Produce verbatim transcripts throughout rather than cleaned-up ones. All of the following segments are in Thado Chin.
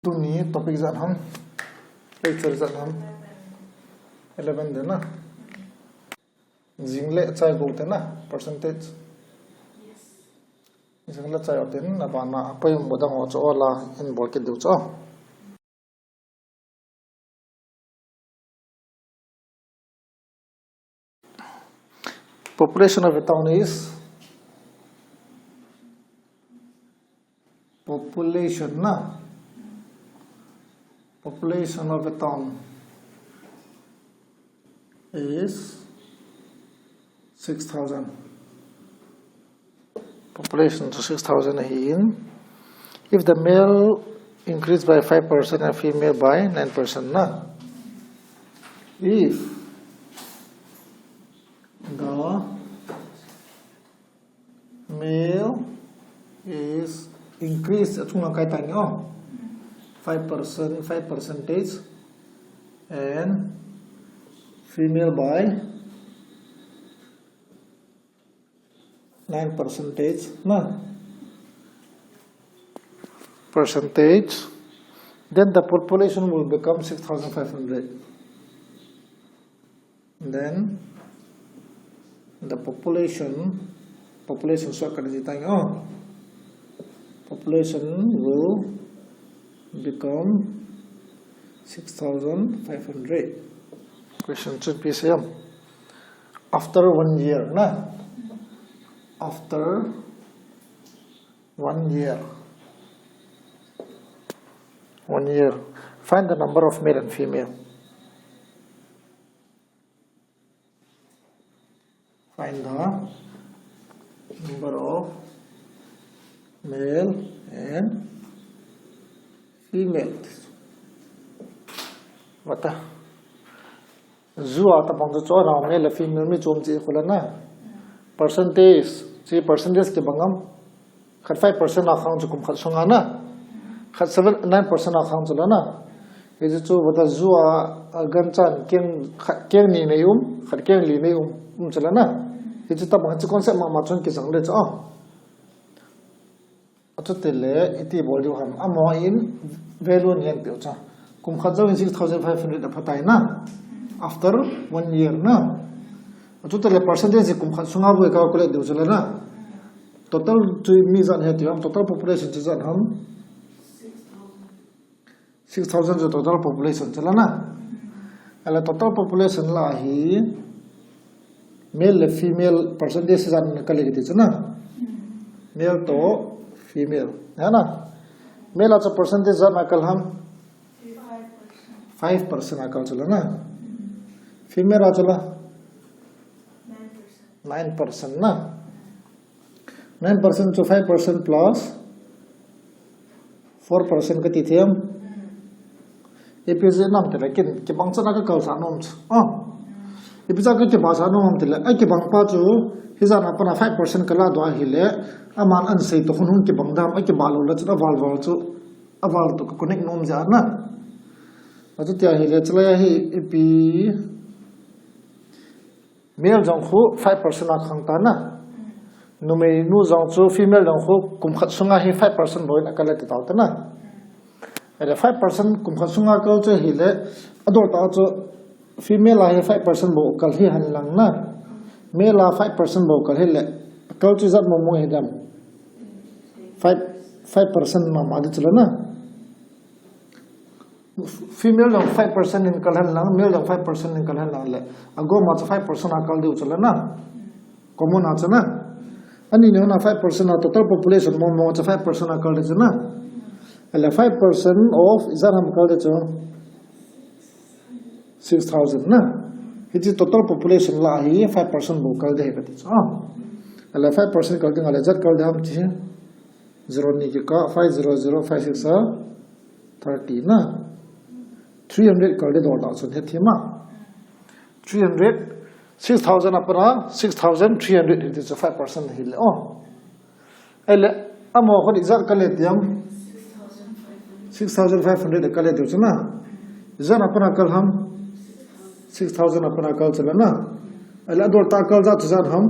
Tuni topic ijat ham? Lecture ijat ham? Eleven ding na. Jing le chai go te na, percentage. Jing le chai o te na, abana, apai um bodang o cho la, in bol kit diu cho. Population of a town is, population na, population of a town is six thousand. Population chu six thousand ahin. If the male increase by five percent and female by nine percent na. If the male is increase, achunga kai tani o. Five percent, five percentage and female by nine percentage na, percentage, then the population will become six thousand five hundred. Then the population, population shortcut is tang, oh, population will become six thousand five hundred. Question should be same. After one year na, after one year, one year, find the number of male and female. Find the number of male and female. What? Jua tabang chu chona male le female mi chom chi khula na. Percentage, chi percentage kibang am. Khat five percent a khang chu kum khat sunga na. Khat seven, nine percent a khang chu la na. Hichu chu vata jua, a, ganchan keng, khat keng ni nei um, khat keng li nei um, um chu la na. Hichu tabang chu concept mama chun kijang le chu a. Achuti le, iti bol diu ham, amaho in value ngen peh u cha. Kum khat jou in six thousand five hundred aphatai na. After one year na. Achuti le percentage kum khat sunga bu calculate diu chu la na. Total chu mi ijat ham ti ham, total population chu ijat ham. Six thousand chu total population chu la na. Ahile total population la hi male le female percentage ijat na kal e kiti chu na. Male to female. Hai na? Male a chu percentage ijat na kal ham? Five percent a kal chu la na. Female a chu la? Nine percent na. Nine percent chu five percent plus four percent kati them. Ipi jeh ham tile kin, kibang chan a kakal sa nom chu. Oh. Ipi jeh a kakibang sa nom ham tile, akibang pa chu, hijat a pat a five percent kala doh ahile, aman ahin sei toh khun hung kibang dam, akibang lou le chu aval val chu, aval toh ka connect nom jeh a na. Achuti ahile, chulai a hi ipi, male jong khu five percent a khang ta na. Numei nu jong chu female jong khu kum khat sunga hi five percent bou in akal e ti tau ta na. Ahile five percent kum khat sunga kal chu hile, adol tah chu female a hi five percent bou kal hi hen lang na. Male a five percent bou kal hile, kal chu ijat mong mong hi dem. Five, five percent mama di chu la na. Female jong five percent in kal hen lang, male jong five percent in kal hen lang le. Agoma chu five percent a kal diu chu la na. Common a chu na. Ani neo na five percent a total population mong mong chu five percent a kal diu chu na. Ahile five percent of ijat ham kal diu chu. Six thousand na. Hiche total population la hi five percent bou kal ding ahi kati chu. Ah. Ahile five percent kal ding ahile ijat kal ding ham ti. Zero ni kikah, five zero zero, five six a thirty na. Three hundred kal ding dol tah chun hethem a. Three hundred, six thousand a pat a, six thousand three hundred hiti chu five percent hile. Oh. Ahile, amaho khu ijat kal e ti ham? Six thousand five hundred kal e ti chu na. Ijat a pat a kal ham? Six thousand a pat a kal chu la na. Ahile, adol tah kal jat chu ijat ham?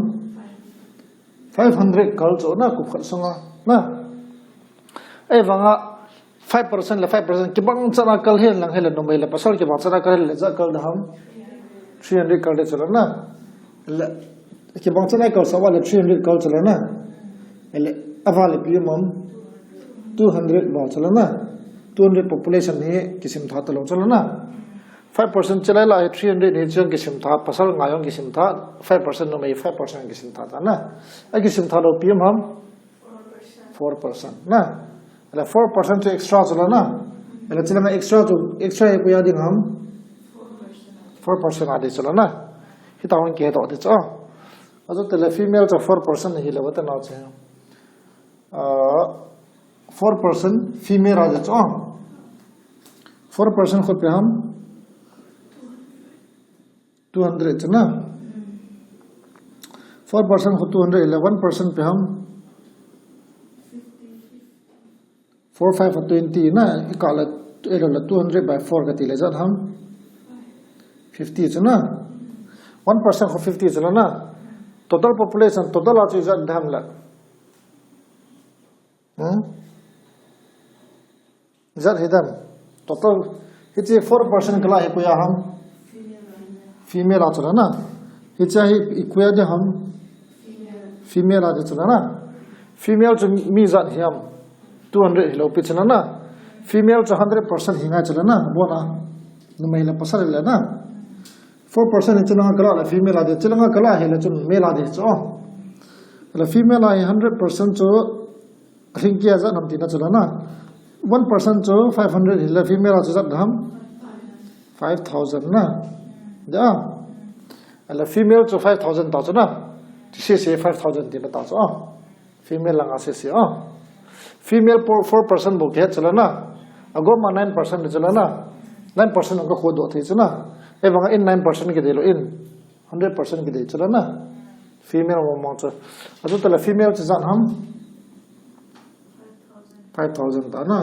Five hundred kal chu na, kum khat sunga na. Ahivanga, Five percent le five percent kibang chana kal hen lang hile numei le pasal kibang chana kal hile ja kal da ham. Three hundred kal de chula na. Le kibang chana kal sa wa le three hundred kal chula na. Ele aval le pi mam two hundred ba chula na. Two hundred population hi kisim tha ta lo chula na. Five percent chila la hi three hundred hi chang kisim tha pasal nga yong kisim tha five percent numei five percent kisim tha ta na. A kisim tha lo pi mam four percent na. Ala four percent chu extra chula na. Ala chila extra chu extra hi kuya ding ham. Four percent adi chula na. Hita hon ke to di chu. Ajo tele female chu four percent hi le wata na che. Ah, four percent female adi chu. Four percent khu pe ham. Two hundred chu na. Four percent khu two hundred ile one percent pe ham. Four five twenty na, i ka le, i lo le two hundred by four ka ti le zat ham. Fifty chu na. One percent khu fifty chu na. Total population, total a chu zat ham la. Hmm? Zat hi dan. Total, hichi four percent kala hi kuya ham. Female a chula na. Hichi hi kuya de ham. Female a de chula na. Female chu mi zat hi ham. Two hundred hi lo pi chula na. Female chu hundred percent hi ngai chula na. Bona. Numei le pasal le na. Four percent hi chula kala le female a de. Chula kala hi le chu male a de chu. Le female a hi hundred percent chu Ring kia zat nam tina chula na. One percent chu five hundred hila female a chu zat dam. Five thousand na. Da. Ala female chu five thousand ta chu na. Sisi five thousand tina ta chu. Female langa sisi. Female four percent bu ke chula na. Ago ma nine percent chula na. Nine percent ka khudo thi chu na. Evanga in nine percent ke de lo in. Hundred percent kidei chula na. Female mong mong chu. Achu tala female chu zat ham. Five thousand ta na.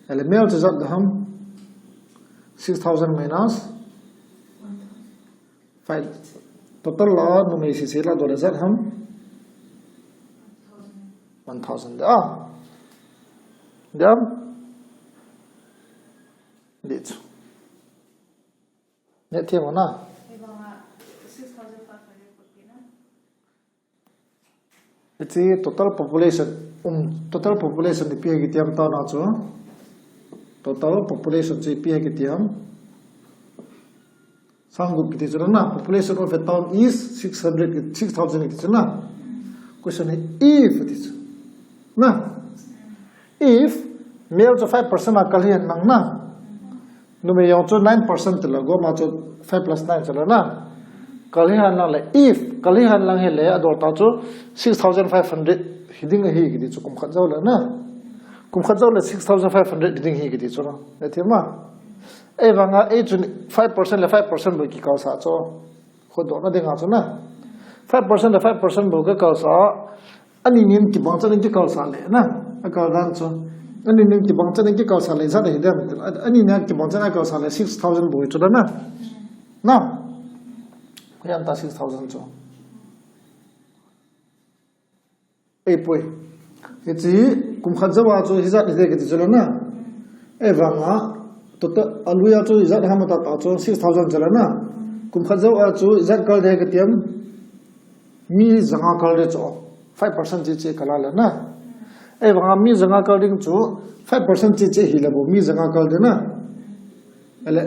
Ele male chu zat ham. Six thousand minus. Five. Total la numei sisi la dole zat ham. One thousand da. Dam. Dit. Neh thei mo na. Hichi total population, um, total population ipi hi kitiam ta na chu. Total population chu ipi hi kitiam. Sanggup kiti chu na. Population of a town is six hundred, six thousand kiti chu na. Question hi if kiti chu. Na. If male chu five percent a kal hi hen lang na. Numei jong chu nine percent tila, goma chu five plus nine tila na. Kal hi hen lang le, if kal hi hen lang hile, adol ta chu six thousand five hundred hi ding ahi kiti chu kum khat jou le na. Kum khat jou le six thousand five hundred hi ding ahi kiti chu na. Neh thei ma. Ei vanga, ei chu five percent le five percent bu kikal sa chu. Khodohna dinga chu na. Five percent le five percent bu kikal sa. Ani nin kibang chan in kikal sa le na. Akal dan chu. Ani nin kibang chan in kikal sa le zat hi dem. Ani nin kibang chan a kal sa le six thousand bu chu da na. Na. Kuyan ta six thousand chu. Ei poi. Hichi kum khat jou a chu hi zat hi de kiti chu le na. Ei vanga. Total a lui a chu hi zat ham ta ta chu six thousand chu le na. Kum khat jou a chu hi zat kal de kitiam. Mi janga kal de chu five percent chi chi kala le na. Ei vanga mi janga kal ding chu five percent chi chi hi le bu mi janga kal de na. Ele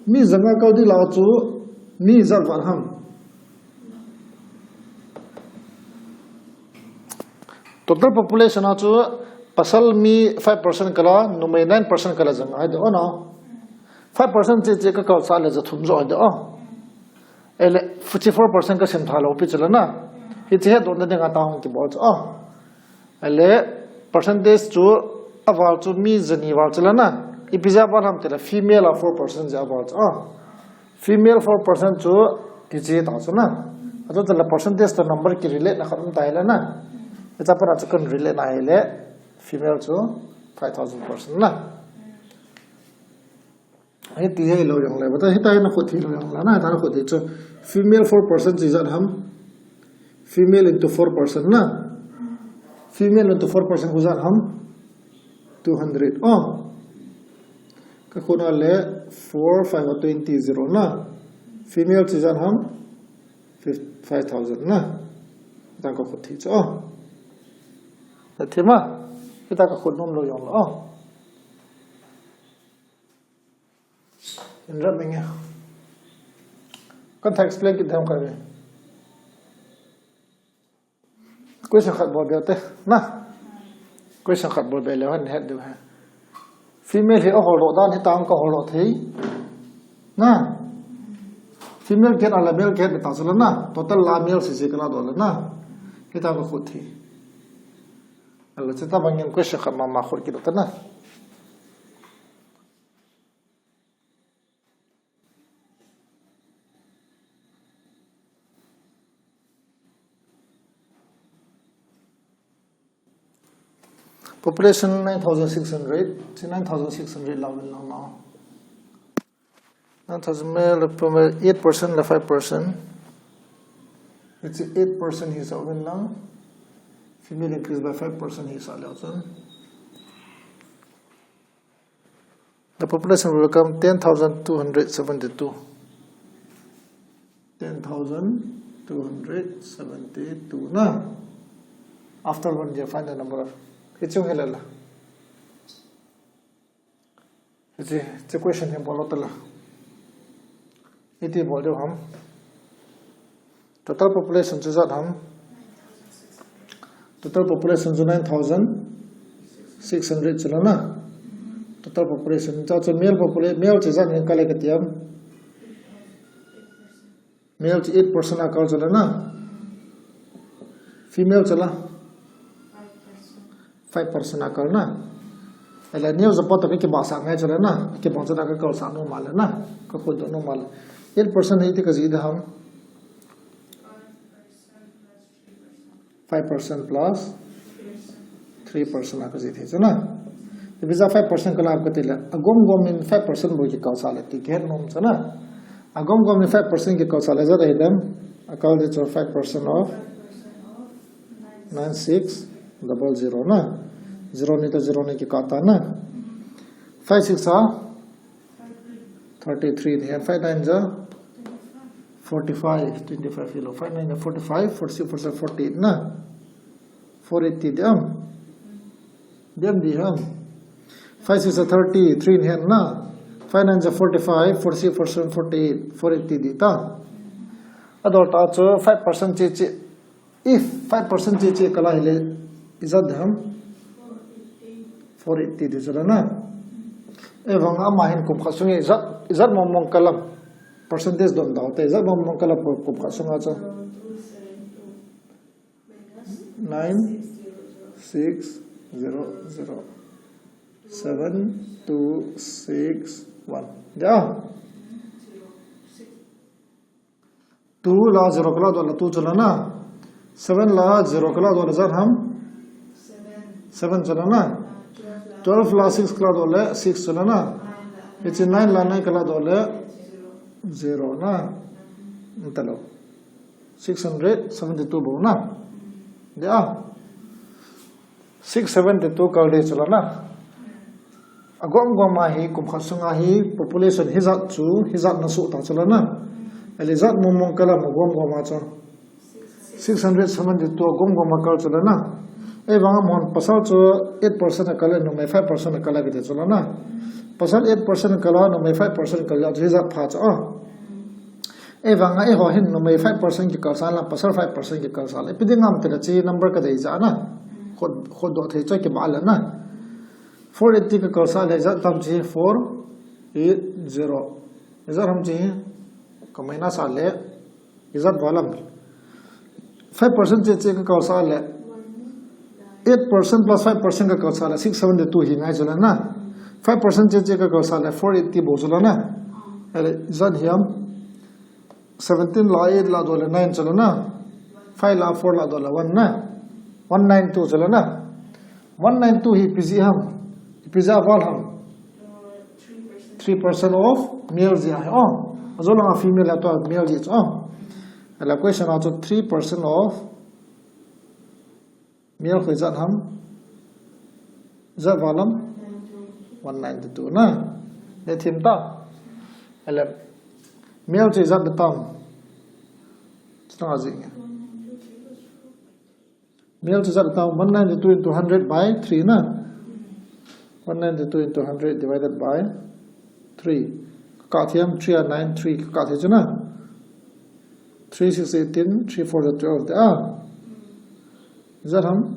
mi janga kal di la chu mi jat vat ham. Total population a chu pasal mi five percent kala, numei nine percent kala janga hi de o na. Five percent chi chi ka kal sa le ja thum jo hi de o. Ele, fuchi four percent ka sim tha lo pi chu le na. Hichi he don na dinga ta hung kibol chu. Ele, percentage chu aval chu mi jani val chu le na. Ipi ja val ham tile female a four percent ja val chu. Female four percent chu hichi ta chu na. Achu tile percentage to number ki relate na khat um ta hile na. Hicha para chu kan relate na hile female chu five thousand percent na. Hiti hi lo jong le, bata hita hi na khut hi lo jong la na, hita na khut hi chu female four percent chi zat ham. Female into four percent na. Female into four percent khu zat ham. Two hundred. Oh. Ka khut a le four, five, twenty, zero na. Female chi ijat ham? Fif-, five thousand na. Tang ka khut thei chu. Oh. Nathei ma. Hita ka khut nom lou jong le. Oh. Inrap menge. Kan tha explain kit dem ka ve. Question khat bol be te, na. Question khat bol be le hon het diu ahi. Female hi ahol doh dan hitam ka hol doh thei. Na. Female kihet a le male kihet be ta chu le na. Total la male sese ka la doh le na. Hitam ka khut thei. Ahile chuti bangin question khat mama khut kit doh ta na. Population nine thousand six hundred, si nine thousand six hundred la uvin lang na. Nine thousand male, eight percent le five percent. Hiche eight percent hi sa uvin lang. Female increase by five percent hi sa leu chun. The population will become ten thousand two hundred seventy-two. Ten thousand two hundred seventy-two na. After one year, find the number of. Hiche hi la la. Hiche, hiche question hi bol lou ta la. Iti bol diu ham. Total population chu ijat ham. Total population chu nine thousand six hundred chu la na. Total population chu, chu male popula-, male chu ijat in kal e kati ham. Male chu eight percent a kal chu la na. Female chu la. Five percent a kal na. Ahile neo japa toh ka kibahsah ngai chu le na. Kibang chu le ka kalsah nom a le na. Ka khut doh nom a le. Eight percent hi iti ka jih ding ham. Five percent plus three percent a ka jih thei chu na. Ipi jeh a five percent ka la kati le. Agom gom in five percent bou kikalsah le ti kihet nom chu na. Agom gom in five percent kikalsah le ijat ahi dem. A kal ding chu five percent of nine six double zero na. Zero ni toh zero ni kikah ta na. Five six a thirty-three ni, five nine ja forty-five, twenty-five kilo. Five nine ja forty-five, forty-six, forty-seven, forty-eight na. Four eighty diham. Diham diham. Five six ja thirty-three ni na. Five nine ja forty-five, forty-six, forty-seven, forty-eight, four eighty dih ta. Adol ta chu five percent che che. If five percent che che kal a hile, ijat diham? Four eighty dih chu la na. Ahivang a ama hin kum khat sung ijat, ijat mong mong kal am? Percentage don dau te, ijat mong mong kal a kum khat sung a chu. Nine six zero zero seven two six one. Dih a? Two la zero ka la doh le two chu la na. Seven la zero ka la doh le ijat ham? Seven chu la na. Twelve la six ka la doh le six chu la na. Hiche nine la nine ka la doh le zero na. Nta lo. Six hundred seventy-two bou na. Dih a? Six seventy-two kal ding chu la na. Agom gom a hi, kum khat sung a hi, population hijat chu, hijat na soh ta chu la na. Ahile ijat mong mong kal am agom gom a chu? Six hundred seventy-two agom gom a kal chu la na. Ahivang a amahon pasal chu eight percent a kal e, numei five percent a kal e kiti chu la na. Pasal eight percent a kal a, numei five percent a kal a chu hijat pha chu a. Ahivang a eiho hin numei five percent kikalsah le, pasal five percent kikalsah le. Ipi ding ham ti le hiche number ka dei jeh a na. Khut, khut doh thei chu kibah le na. Four eighty ka kalsah le ijat tam chu four eight zero. Ijat ham chu ka minus a le ijat val am? Five percent che che ka kalsah le, eight percent plus five percent ka kalsah le, six seventy-two hi ngai chu la na. Five percent che che ka kalsah le, four eighty bou chu la na. Ahile ijat hiam? Seventeen la eight la doh le nine chu la na. Five la four la doh le one na. One nine two chu la na. One nine two hi ipi jeh ham? Ipi jeh a val ham? Three percent of male jeh ahi. Oh, ajou lang a female a tua male jeh chu. Oh. Ahile question a chu three percent of male koi jat ham? Ijat val ham? One ninety two na. Neh thim ta. Ele. Male chu ijat ding tam? Chutang a jih nge. Male chu ijat ding tam? One ninety two into hundred by three na. One ninety two into hundred divided by three. Ka kah thei ham? Three a nine, three ka kah thei chu na. Three six eighteen, three four twelve te a. Ijat ham?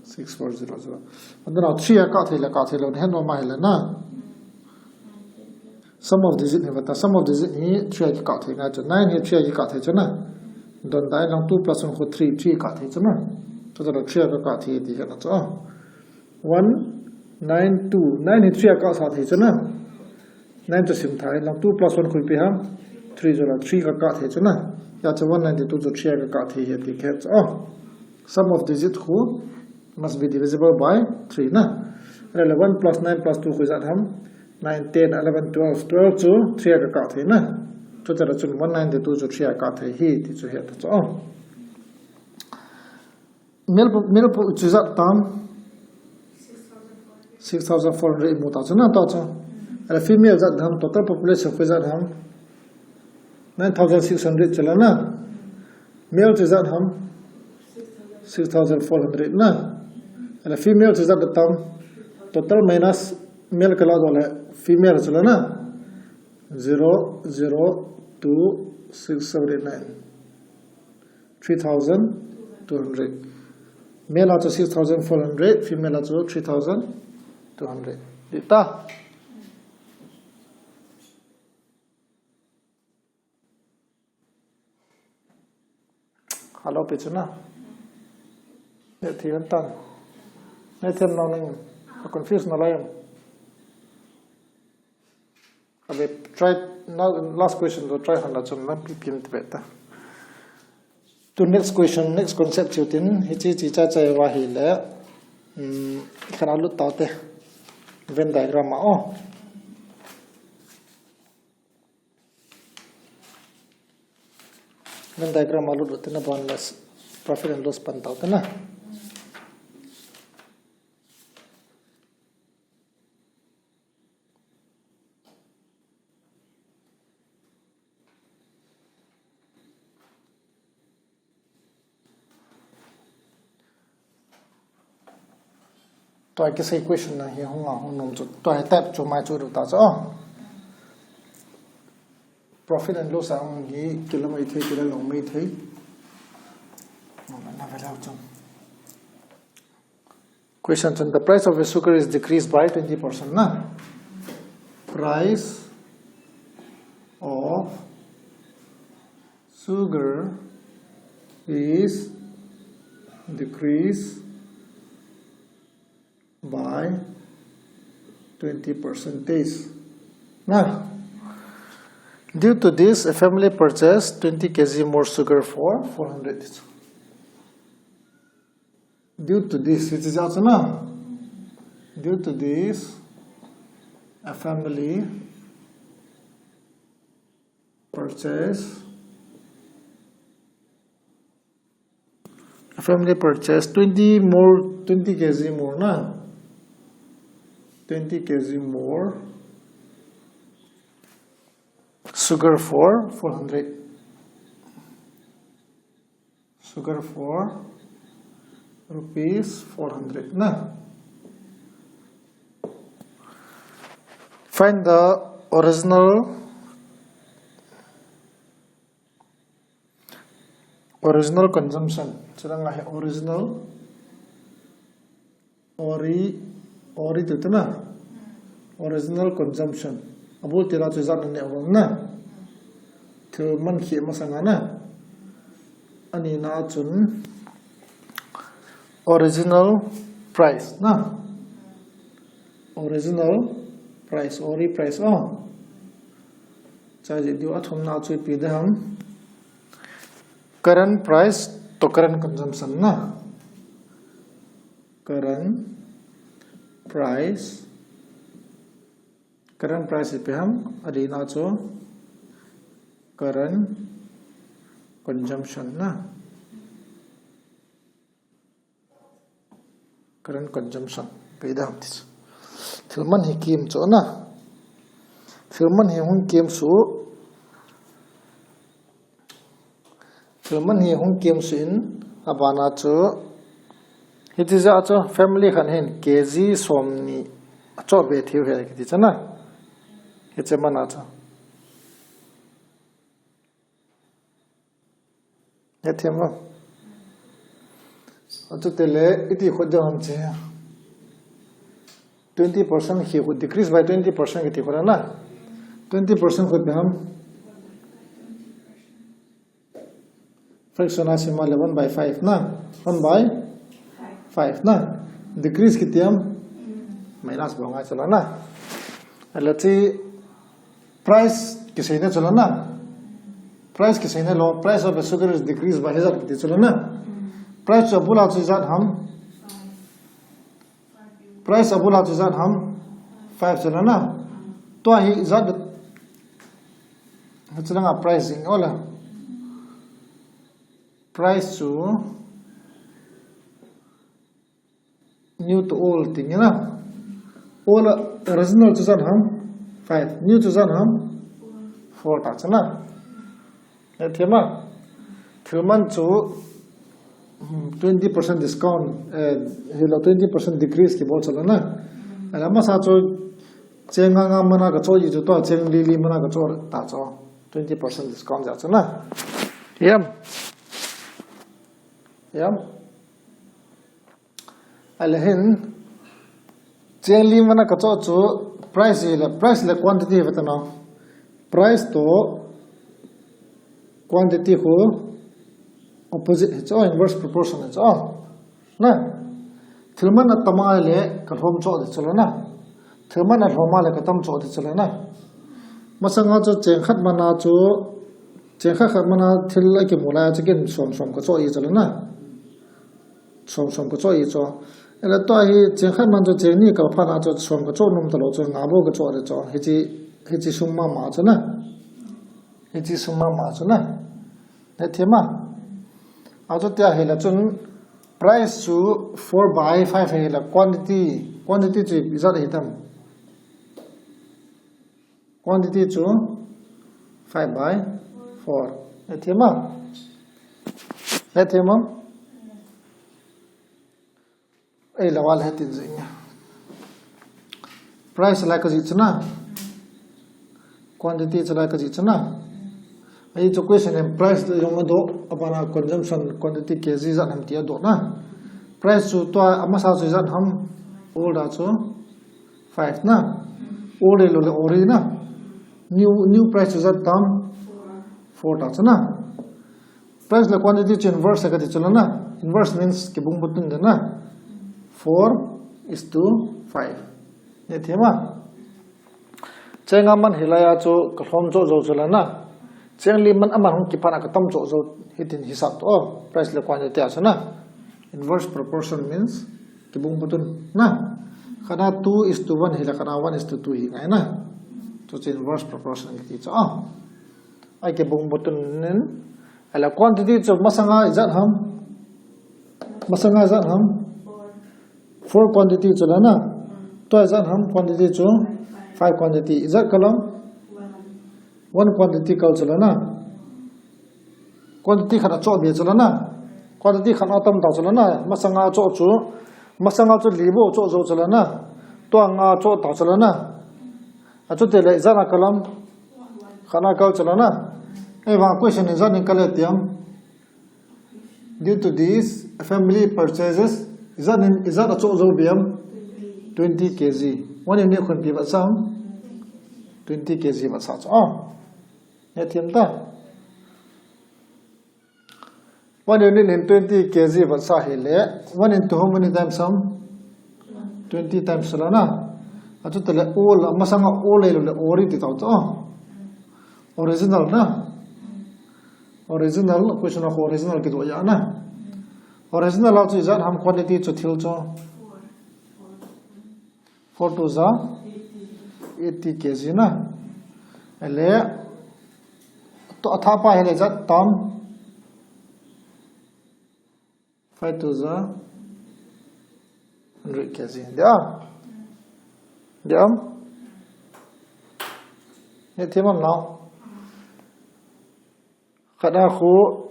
Six four zero zero. Adana three a kah thei le kah thei lou, nahet nom ahile na. Sum of digit hi vata, sum of digit hi three a kikah thei ngai chu. Nine hi three a kikah thei chu na. Don dai lang two plus one khu three, three kah thei chu na. Chu chu la three a kah thei ti hi na chu. One, nine, two. Nine hi three a kah sa thei chu na. Nine chu sim thei lang, two plus one khu ipi ham? Three chu la, three ka kah thei chu na. Hia chu one ninety two chu three a ka kah thei hi ti khe chu. Oh. Sum of digit khu must be divisible by three na. Ahile one plus nine plus two khu ijat ham? Nine, ten, eleven, twelve. Twelve chu three a ka kah thei na. Chu chu la chun one ninety two chu three a kah thei hi ti chu hi ta chu. Oh. Male po, male po chu ijat tam? Six thousand four hundred imu ta chu na ta chu. Ahile female ijat ham, total population khu ijat ham? Nine thousand six hundred chu la na. Male chu ijat ham? Six thousand four hundred na. Ahile female chu ijat tam? Total minus male ka la doh le female chu la na. Zero, zero, two, six, seven, eight, nine. Three thousand two hundred. Male a chu six thousand four hundred, female a chu three thousand two hundred. Dih ta? Hello, pi chu na. Neh thei hen tan. Neh thei nom ning. Confuse na lai em? Abe, try, na, last question to try hon la chun lampi pem te ta. To next question, next concept chu tin, hiche chi cha cha va hi le, um, khan a lut tau te. Venn diagram a, oh. Venn diagram a lut lut te na, ban la profit and loss pan tau te na. Tua kisei question na hi hung a hung nom chu. Tua hi type chu mai chu ru ta chu. Profit and loss a hung hi kila mai thei, kila lou mai thei. Na ve leu chun. Question ten, the price of a sugar is decreased by twenty percent na. Price of sugar is decreased by twenty percentage. Na. Due to this, a family purchased twenty K G more sugar for four hundred. Due to this, it is also na. Due to this, a family purchase, a family purchase twenty more, twenty K G more na. Twenty K G more sugar for four hundred. Sugar for rupees four hundred na. Find the original, original consumption. Chulanga hi original Ori, ori tu te na. Original consumption. Abul tila chu ijat na neh u ham na. Thil man kheh masanga na. Ani na chun original price na. Original price, ori price, oh. Chai ji diu. Athum na chu ipi ding ham? Current price to current consumption na. Current price. Current price ipi ham? Alina chu current consumption na. Current consumption. Pei dam ti chu. Thil man hi kim chu na. Thil man hi hung kim chu. Thil man hi hung kim chu in, abana chu. Hiti ja chu family khat hin K G som ni a chot ve thiu he kiti chu na. Hiche mana chu. Hethem lo. Achu tele iti khot jong ham che. Twenty percent khi khu decrease by twenty percent kiti khu na. Twenty percent khu pe ham. Fraction a sim a le one by five na. One by five na. Decrease kiti ham. Minus bol ngai chu la na. Ala chi Price kiseina chu la na. Price kiseina lo, price of a sugar is decreased by ijat kiti chu la na. Price chu abul a chu ijat ham. Price abul a chu ijat ham. Five chu la na. Tua hi ijat. Chu la nga price jing ola. Price chu New to old ti nge na. Old a original chu ijat ham? Five. New chu ijat ham? Four ta chu na. Hethem a. Thil man chu, hmm, twenty percent discount, eh, hilo twenty percent decrease kibol chu la na. Ala masa chu cheng nga nga mana ka chot ji chu tua cheng li li mana ka chot ta chu. Twenty percent discount ja chu na. Yam. Yam. Ahile hin, cheng li mana ka chot chu price hi le, price le quantity hi vata na. Price to quantity khu opposite hi chu, inverse proportion hi chu. Na, thil man atam a le ka lhom chot di chu la na. Thil man alhom a le ka tam chot di chu la na. Masanga chu cheng khat mana chu, cheng khat khat mana thil a kimu lai a chu kin som som ka chot di chu la na. Som som ka chot di chu. Ahile tua hi cheng khat man chu cheng ni kal phat a chu som ka chot nom ta lo chu nga bou ka chot di chu. Hichi, hichi sum mama chu na. Hichi sum mama chu na. Hethem a. Achu tia hile chun price chu four by five hile quantity, quantity chu ijat hitam. Quantity chu five by four. Hethem a. Hethem a. Ei, la wal hetin jing. Price la ka ji chu na. Quantity chu la ka ji chu na. Ei chu question em price jong a do, abana consumption quantity K G ijat ham ti a do na. Price chu tua amasa chu ijat ham? Old a chu five na. Old lo le ori na. New, new price chu ijat tam? Four ta chu na. Price le quantity chu inverse ka ti chu la na. Inverse means kibung butun de na. Four is to five. Hethem a. Cheng a man hilai a chu ka lhom chot jou chu la na. Cheng li man aman hung kiphat a ka tam chot jou hitin hisap to. Oh, price le quantity a chu na. Inverse proportion means kibung butun na. Khat a two is to one hile khat a one is to two hi ngai na. Chu chu inverse proportion kiti chu. Oh. Ai kibung butun in. Ahile quantity chu masanga ijat ham? Masanga ijat ham? Four quantity chu la na. Tua ijat ham quantity chu? Five quantity. Ijat kalam? One quantity kal chu la na. Quantity khat a chot be chu la na. Quantity khat a tam ta chu la na. Masanga chot chu. Masanga chu li bou chot jou chu la na. Tua nga chot ta chu la na. Achu tele ijat a kalam? Khat a kal chu la na. Ei vang question ijat in kal e ti ham? Due to this, family purchases, ijat in, ijat a chot jou be ham? Twenty K G. One unit khun ipi vat sa ham? Twenty K G vat sa chu. Ah. Hethem ta. One unit in twenty K G vat sa hile, one into how many times ham? Twenty times la na. Achu tele old, masanga old lo le ori ti tau to. Original na. Original, question of original kido ya na. Original a chu ijat ham quantity chu thil chu? Four two ja eighty K G na. Ahile, to atha pa hile ijat tam? Five two ja Hundred K G. Dia? Dia? Ni thim am nao? Khat a khu,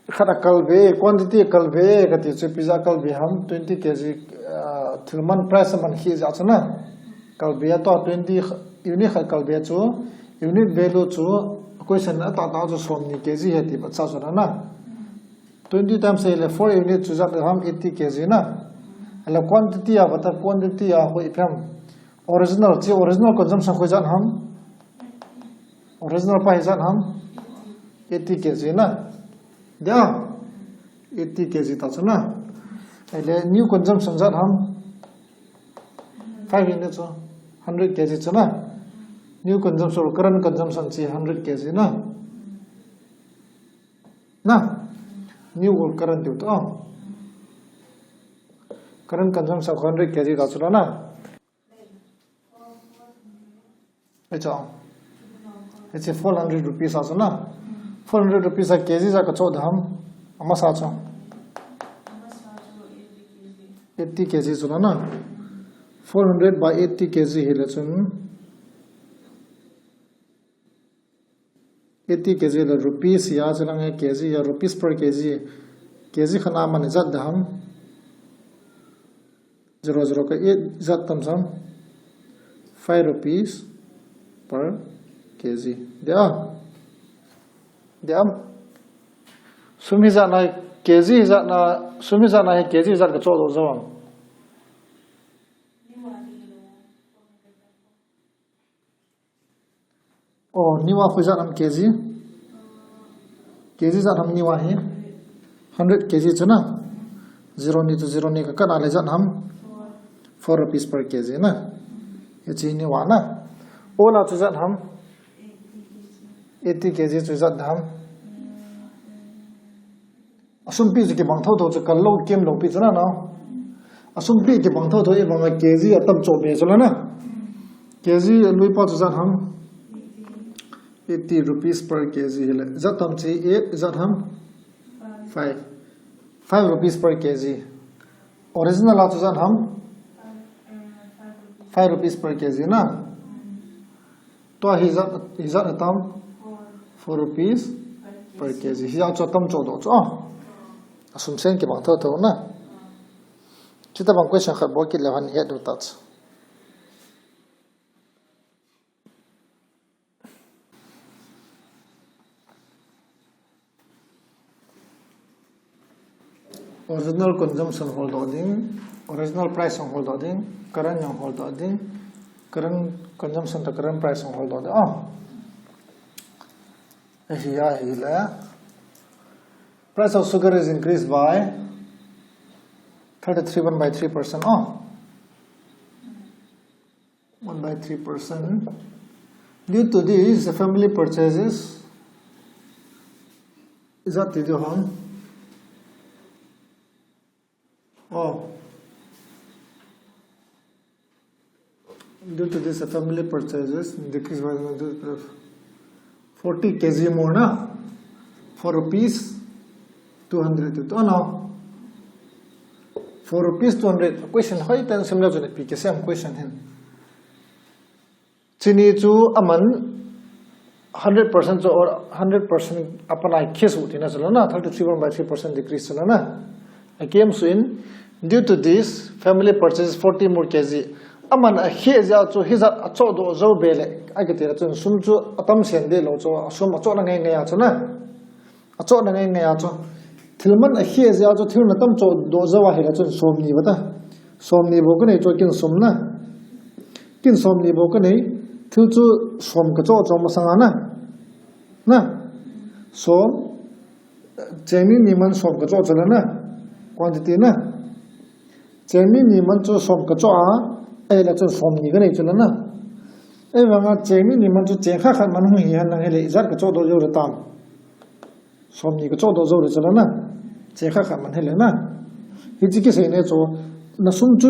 khat a kalbe, quantity kalbe, kati chu ipi jeh a kalbe ham, twenty K G, ah, thil man price man khi jeh a chu na. Kalbe a toh twenty, unit khat kalbe chu, unit value chu, question a tah tah chu som ni K G he ti ba cha chu na na. Twenty times a le four unit chu jat ham eighty K G na. A le quantity a, bata quantity a khu ipi ham. Original, chi original consumption khu jat ham. Original pa hi jat ham? Eighty K G na. Dia? Eighty K G ta chu na. Ahile new consumption jat ham? Five unit chu. Hundred K G chu na. New consumption, current consumption chi hundred K G na. Na? New or current tiu to. Current consumption hundred K G ta chu na. Hiche, hiche four hundred rupees a chu na. Four hundred rupees a K G jat ka choh ding ham. Amasa chu. Eighty K G chu na. Four hundred by eighty K G hile chun. Eighty K G le rupees a chu lang e K G a rupees per K G. K G khat a man ijat ding ham. Zero zero ka eight jat tam sam. Five rupees per K G. Dia? Dia? Sum hi jat na K G hi jat na, sum hi jat na hi K G jat ka choh doh jo am. Oh, new a khu jat ham K G? K G jat ham new a hi? Hundred K G chu na. Zero ni to zero ni ka kat a le jat ham? Four rupees per K G na. Hiche new a na. Old a chu jat ham? Eighty K G chu jat ham? Asumpi chu kibang thotho chu kal lou, kem lou pi chu na na. Asumpi kibang thotho i bang a K G atam choh be chu la na. K G lui pa chu jat ham? Eighty rupees per K G hile. Jat tam chi eight, jat ham? Five. Five rupees per K G. Original a chu jat ham? Five rupees per K G na. Tua hi jat, hi jat atam? Four rupees per K G. Hi jat chu atam choh doh chu. Ah. Asum sen kibang thotho na. Chuti bang question khat bol kit leu hen het diu ta chu. Original consumption hol doh ding, original price hol doh ding, current jong hol doh ding, current consumption to current price hol doh ding. Ah. Hiya hile. Price of sugar is increased by thirty-three, one by three percent. Ah. One by three percent. Due to this, the family purchases. Is that the one? Oh. Due to this, the family purchases decreased by forty K G more na. Four rupees two hundred to, oh no. Four rupees two hundred. Question hoiten simle jone pi ke sem question hin. Chini chu aman hundred percent chu or hundred percent apanai khe su tina chu la na, thirty-three one by three percent decrease chu la na. Akem su in, due to this, family purchases forty more K G. Aman akhe jia chu hijat achoh doh jou be le, akiti la chun sum chu atam sen de lou chu, asum achoh na ngai ngai a chu na. Achoh na ngai ngai a chu. Thil man akhe jia chu thil na tam choh doh jou a hile chun som ni bata. Som ni bou kanei chu kin som na. Kin som ni bou kanei. Thil chu som kachoh choh masang a na. Na. Som. Cheng ni ni man som kachoh choh la na. Quantity na. Cheng ni ni man chu som kachoh a. Ahile chun som ni kanei chu la na. Ahivanga cheng ni ni man chu cheng khat khat man hung hi hen lang hile ijat kachoh doh jou le tam. Som ni kachoh doh jou le chu la na. Cheng khat khat man hile na. Hichi kisei ne chu, na sum chu,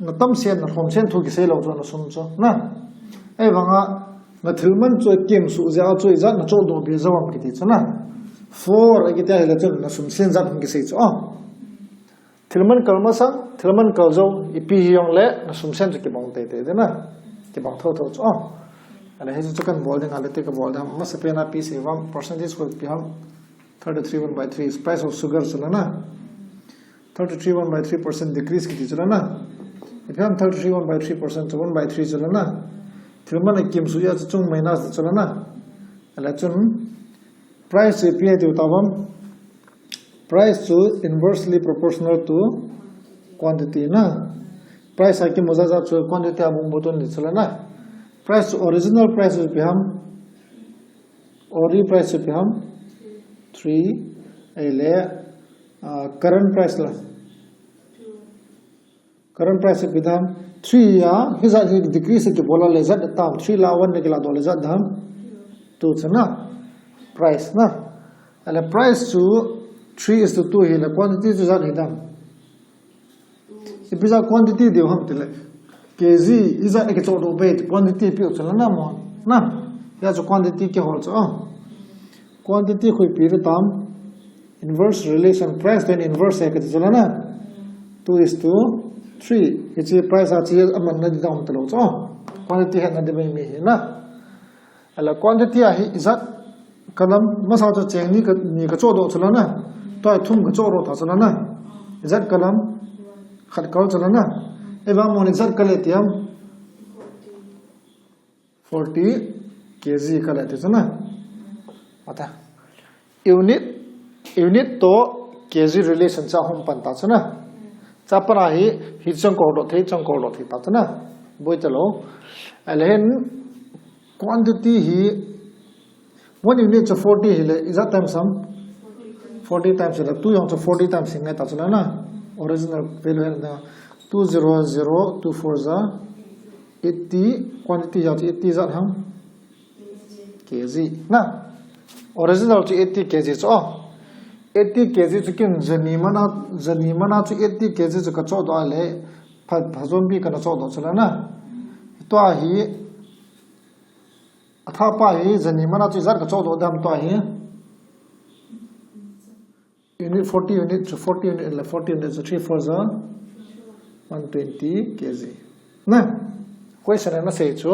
na tam sen, na lhom sen thu kisei lou chu, na sum chu, na. Ahivanga, na thil man chu kem su jia chu ijat na choh doh be jou am kiti chu na. Four akiti hile chu, na sum sen jat hung kisei chu, ah. Thil man kal masang, thil man kal jou, ipi hijongle, na sum sen chu kibang teitei ding na. Kibang thotho chu. Oh. Ahile hichu chu kan bol ding, ahile ti ka bol ding, masapen a ipi sei uvem, percentage ko ipi ham, thirty-three one by three, price of sugar chu la na. Thirty-three one by three percent decrease kiti chu la na. Ipi ham thirty-three one by three percent chu one by three chu la na. Thil man a kimsuh a chu chung minus chu la na. Ahile chun, price chu ipi ham ti u ta uvem. Price chu inversely proportional to quantity na. Price a kimu jat jat chu quantity a mu mu tun di chu la na. Price chu original price chu ipi ham. Ori price chu ipi ham. Three. Ahile, ah, current price la. Current price chu ipi ham. Three a, hijat hi decrease kibol a le ijat tam. Three la one na kila doh le ijat ham. Two chu na. Price na. Ahile price chu three is to two hile quantity chu ijat hi ham. Ipi jeh a quantity diu ham tile. K G ijat a kichoh doh be quantity ipi u chu la na mo. Na. Hia chu quantity kihol chu. Oh. Quantity khu ipi le tam. Inverse relation, price to inverse e kati chu la na. Two is to three. Hiche price a chu aman na di dam talou chu. Quantity hetna di mai mi hi na. Ahile quantity a hi ijat column masa chu cheng ni ka, ni ka choh doh chu la na. Tua hi thum ka choh doh ta chu la na. Ijat column khat kal chu la na. Ahivang mo ni ijat kal e ti ham. Forty K G kal e ti chu na. Ata. Unit, unit to K G relation chu ahung pan ta chu na. Chu pan a hi, hi chang kol doh thei, chang kol doh thei ta chu na. Boi talou. Ahile hin quantity hi, one unit chu forty hile, ijat times ham. Forty times hile, two jong chu forty times hi ngai ta chu la na. Original value hi na. Two zero zero, two four ja eighty, quantity jong chu eighty ijat ham. K G na. Original chu eighty K G chu. Oh. Eighty K G chu kin jani man a, jani man a chu eighty K G chu ka choh doh a le. Pha, pha zombi kana choh doh chu la na. Tua hi. Atha pa hi jani man a chu ijat ka choh doh dam tua hi. Unit forty unit chu forty unit le forty unit chu three four ja one twenty K G. Na, question a na sei chu,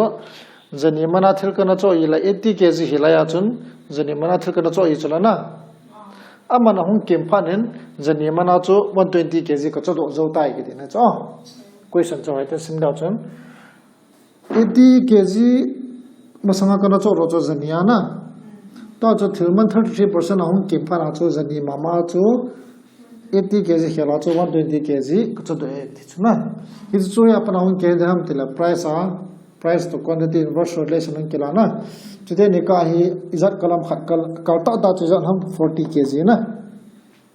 jani man a thil kana choh i la eighty K G hilai a chun, jani man a thil kana choh i chu la na. Aman ahung kim phat in, jani man a chu one twenty K G ka choh doh jou tai kiti na chu. Question chu hoi te sim dau chun. Eighty K G masanga kana choh doh chu jani a na. Tua chu thil man thirty-three percent ahung kim phat a chu jani mama chu eighty K G khel a chu one twenty K G ka choh doh e ti chu na. Hichu chu hi apan ahung kile ham tile price a, price to quantity inverse relation hung kila na. Chuteni ka hi ijat column khat kal, kal ta ta chu ijat ham forty K G na.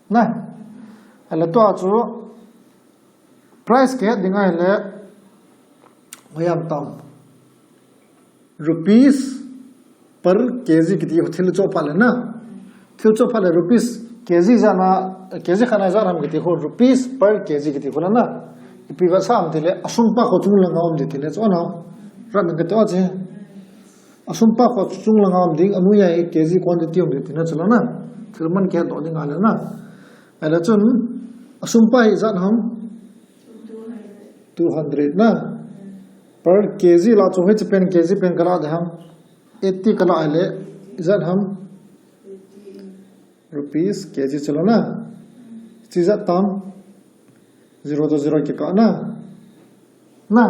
Na. Ahile tua chu Price kihet ding ahile, hoiya tam. Rupees per K G kiti ho thil choh phat le na. Thil choh phat le rupees K G jana, K G khat na jana kiti ho rupees per K G kiti ho la na. Ipi vetsah ham tile, asum pa kho chung langa um di tile, chu na. Rat na kati o che. Asum pa kho chung langa um ding, anuiya K G quantity um di tile, chu la na. Thil man kihet doh ding ahile na. Ahile chun, asum pa hi ijat ham? Two hundred na. Per K G la chu hiche pen K G pen kala de ham? Eighty kala ahile, ijat ham? Rupees K G chu la na. Hiche ijat tam? Zero to zero kikah na. Na.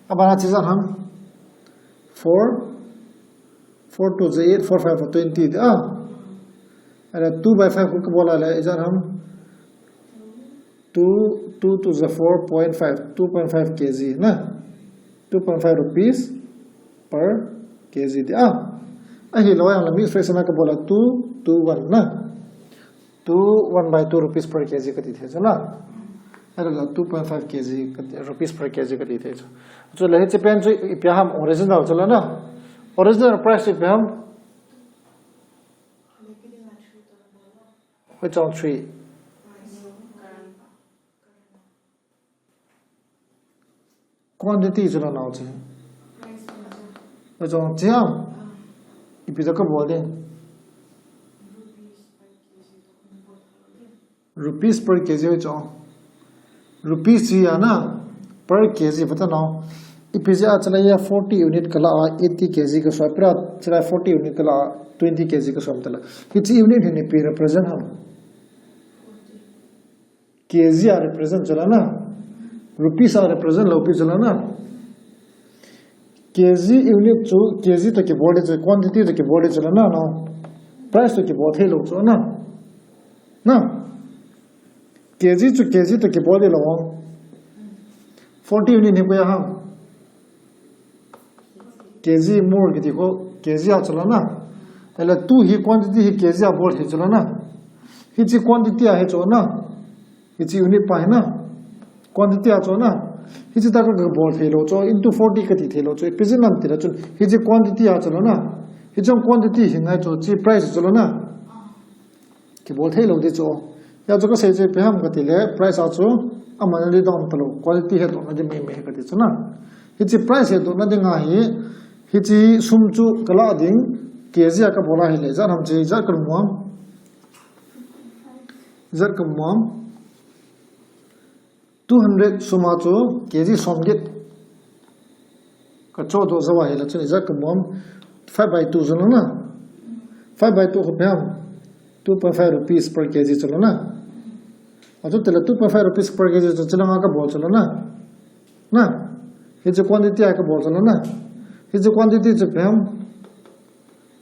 Abana hiche ijat ham? Four. Four two ja eight, four five twenty de a. Ahile two by five ko kabol a le ijat ham? Two, two two ja four point five, two point five K G na. Two point five rupees per K G de a. Ahilou a jong le mix fraction a kabol a two, two one na. Two, one by two rupees per K G kati thei chu na. Ahile la two point five K G kati, rupees per K G kati thei chu. Chule hiche pen chu ipi ham original chu la na. Original price chu ipi ham? Hoi chong three. Quantity chu la nau che. Hoi chong che ham? Ipi ja kabol ding? Rupees per K G hoi chong. Rupees chu ya na, per K G vata nau. Ipi jeh a chulai a forty unit kala a eighty K G kasua, ipi jeh a chulai forty unit kala a twenty K G kasua tala. Hiche unit hin ipi represent ham? K G a represent chula na. Rupees a represent lou pi chula na. K G unit chu K G toh kibol di chu, quantity toh kibol di chula na, no. Price toh kibol thei lou chu na. Na. K G chu K G toh kibol di lou. Forty unit hi koi a ham? K G mole kiti kho, K G a chula na. Ahile tu hi quantity hi K G a bol hi chula na. Hiche quantity a hi chu na. Hiche unit pa hi na. Quantity a chu na. Hiche tah ka bol thei lou chu, into forty kati thei lou chu. Ipi jeh ham tile chun. Hiche quantity a chula na. Hiche quantity hi ngai chu, hiche price chula na. Kibol thei lou di chu. Hia chu kasei chu ipi ham kati le, price a chu aman a di dong talou, quality hetdohna di mei mei kati chu na. Hiche price hetdohna dinga hi, hiche sum chu kala ding, K G a kabol a hile, ijat ham chu, ijat kamu ham. Ijat kamu ham. Two hundred sum a chu K G somget. Ka chohdoh jou a hile chun ijat kamu ham, five by two chula na. Five by two khu ipi ham? Two point five rupees per K G chula na. Achu tile two point five rupees per K G chu chulanga kabol chula na. Na. Hiche quantity a kabol chula na. Hiche quantity chu ipi ham?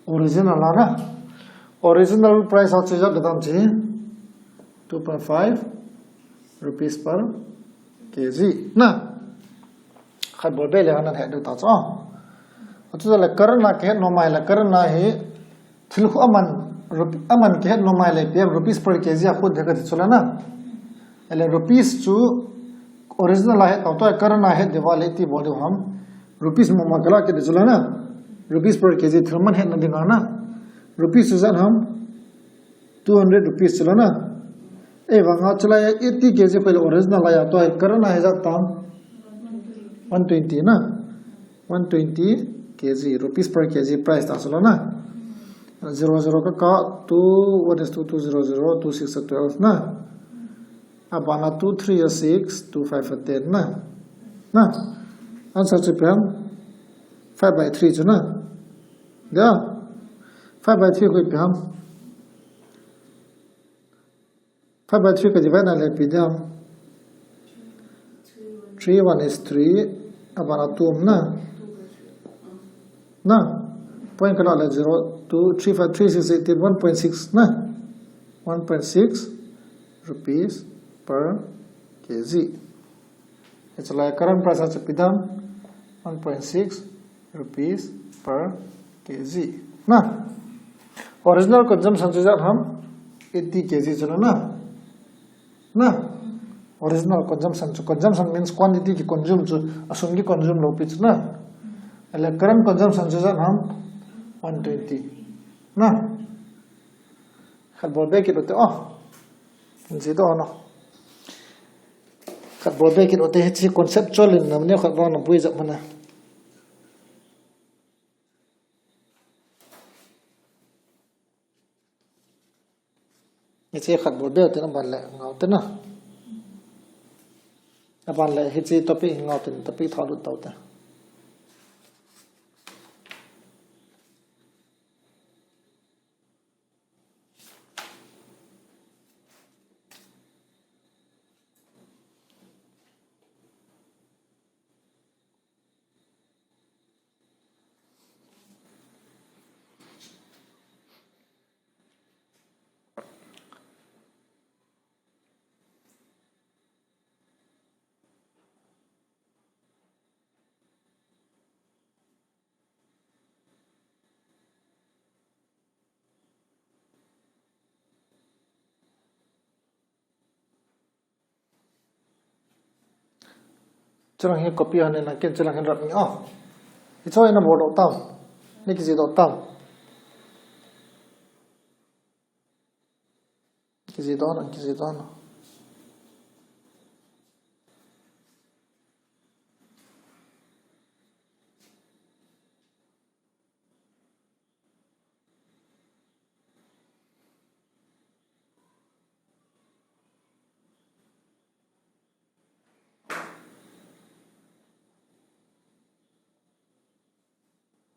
Original a na. Original price a chu ijat kadam chu. Two point five rupees per K G. Na. Khat bol be le ana he diu ta chu. Achu le current a kihet nom a hile current a hi thil khu aman, rup-, aman kihet nom a hile ipi ham rupees per K G a khu de kati chula na. Ahile rupees chu original a het tau toh current a het diu va le iti bol diu ham. Rupees mama kala kiti chula na. Rupees per K G thil man hetna dinga na. Rupees chu ijat ham? Two hundred rupees chula na. Ahivanga chulai eighty K G khu le original a ya toh current a hi ijat tam? One twenty na. One twenty K G, rupees per K G price ta chula na. Zero zero ka ka, two, one is two, two zero zero, two six are twelve na. Abana two three are six, two five are ten na. Na. Answer chu ipi ham? Five by three chu na. Ya. Five by three khu ipi ham? Five by three ka divide na le ipi di ham? Three one is three, abana two um na. Na. Point kala le zero, two, three, five, three, six, eight, one point six na. One point six rupees per K G. Hiche lai current price a chu ipi di ham? One point six rupees per K G. Na. Original consumption chu ijat ham? Eighty K G chu na. Na. Original consumption chu. Consumption means quantity ki consume chu. Asum ki consume lou pi chu na. Ahile current consumption chu ijat ham? One twenty. Na. Khat bol be kit u te o. Kin ji doh no. Khat bol be kit u te, hiche conceptual in na, neo khat bol na bui jep mana. Hiche khat bol be u te na, aban le ngau te na. Aban le hiche topic ngau te, topic thau lut tau te. Chulang hi copy hon na, ken chulang hin rap ni o. Hiche hi na bol doh tam. Nei kijih doh tam. Kijih doh na, kijih doh na.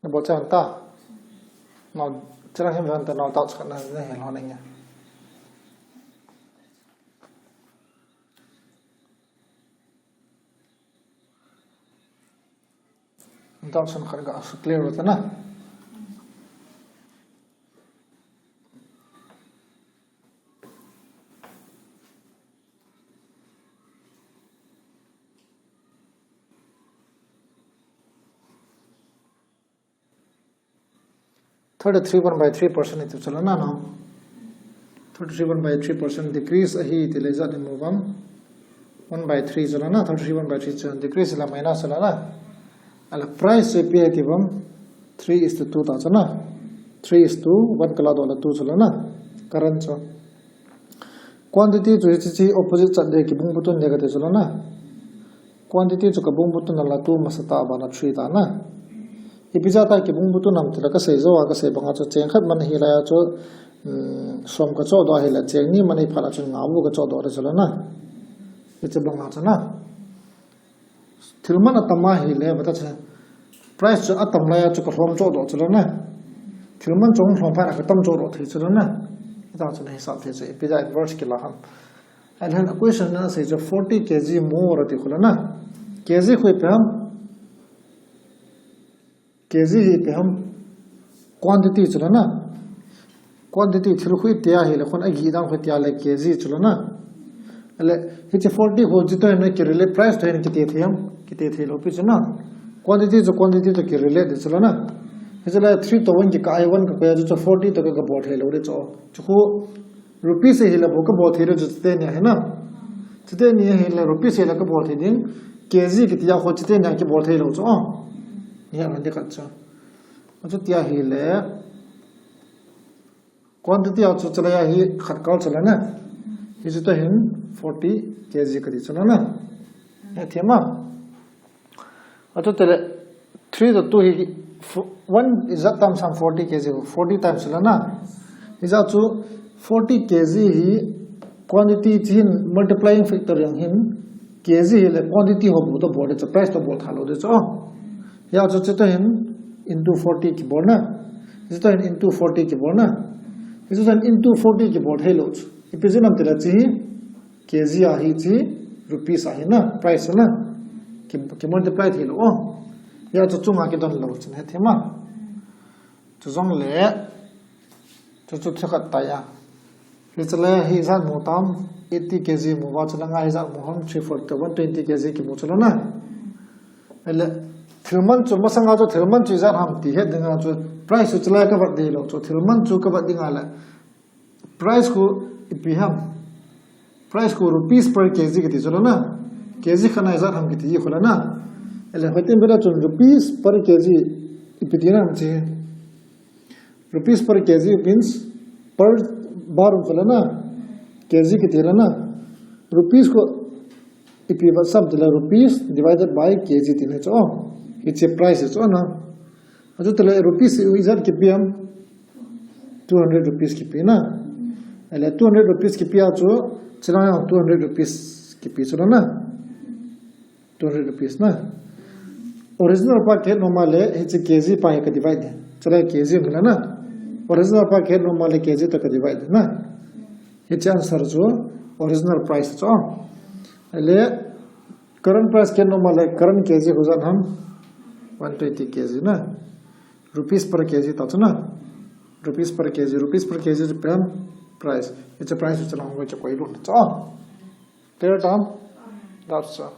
Bo chan ta. Nau, chira him ran ta nau tau chakna na he lo na nya. Tau chan khat ga su clear ta na. Thirty-three one by three percent itu chalana no. Thirty-three one by three percent decrease ahi ti le jat ni mu bang. One by three chalana, thirty-three one by three chalana, decrease la minus chalana. Ala price se pi ti bang, three is to two ta chana. Three is to one kala do la two chalana. Current chu. Quantity chu hichi chi opposite chat de kibung butun de ka te chulana. Quantity chu kabung butun la two masa ta ba na three ta na. Ipi ja ta kibung butun nam tila ka sei jo ka sei banga chu cheng khat man hi la chu, um, som ka cho do hi la cheng ni man hi phala chu nga bu ka cho do re chulana. Hichi banga chu na. Thil man atam a hi le, bata che. Price chu atam lai a chu ka lhom cho do chu lo na. Thil man chu lhom pha ka tam cho do thei chu lo na. Ita chu na hisab thei chu, ipi ja inverse kila ham. And then a question na sei chu forty K G more ti khu lo na. K G khu ipi ham. K G hi ipi ham. Quantity chu lo na. Quantity thil khu itia hi le khun agi dang khu itia le K G chu lo na. Le, hichi forty khu chi to na ki relate price to na ki te thei ham, ki te thei lo pi chu na. Quantity chu quantity to ki relate de chu lo na. Hichi le three to one ki ka ai one ka ko ya chu forty to ka bol thei lo de chu. Chu khu rupees hi le bo ka bol thei lo chu te ni hi na. Chu te ni hi le rupees hi le ka bol thei ding. K G ki tia khu chu te ni ki bol thei lo chu. Ni ha man de ka chu. Chu tia hi le. Quantity a chu chalai a hi khat kal chala na. Hichi to hin forty K G ka ti chala na. Ya thema. Achu tele three to two hi fo-, one is that times some forty K G, forty times chala na. Hicha chu forty K G hi quantity chin multiplying factor yang hin K G hi le quantity ho bu to bol de chu price to bol tha lo de chu. Ya chu chu to hin into forty ki bol na. Hichu to hin into forty ki bol na. Hichu to hin into forty ki bol thei lo chu. Ipi jeh ham tila chi hi K G a hi chi rupees a hi na, price na. Ki, ki multiply thei lo. Ya chu chunga ki don lo chin he thema. Chu jong le. Chu chu thakhat ta ya. Hichi le hi jat mu tam, eighty K G mu va chu la nga hi jat mu ham, three forty, one twenty K G ki mu chu la na. Ele, thil man chu masanga chu thil man chu jat ham ti het dinga chu price chu la ka vat de lo chu thil man chu ka vat dinga le. Price khu ipi ham. Price khu rupees per K G ki ti chu la na. K G khat na jat ham ki ti khu la na. Ele, hoitin bera chu rupees per K G ipi ti na ham chi. Rupees per K G means per bar um kala na, K G ki ti la na. Rupees ko ipi vat sam ti la rupees divided by K G ti na chu. Hichi price chu na. Achu tele rupees i jat ki pi ham two hundred rupees ki pi na. Ele two hundred rupees ki pi a chu, chila two hundred rupees ki pi chu la na. Two hundred rupees na. Original pa ki het nom a le, hichi K G pa hi ka divide de. Chule K G mila na. Original pa ki het nom a le K G to ka divide de na. Hichi answer chu original price chu. Le current price ki het nom a le current K G khu jat ham one twenty K G na. Rupees per K G ta chu na. Rupees per K G, rupees per K G chu pen price. Hichi price chu lang ko chu koi lu chu. Clear tam? That's all.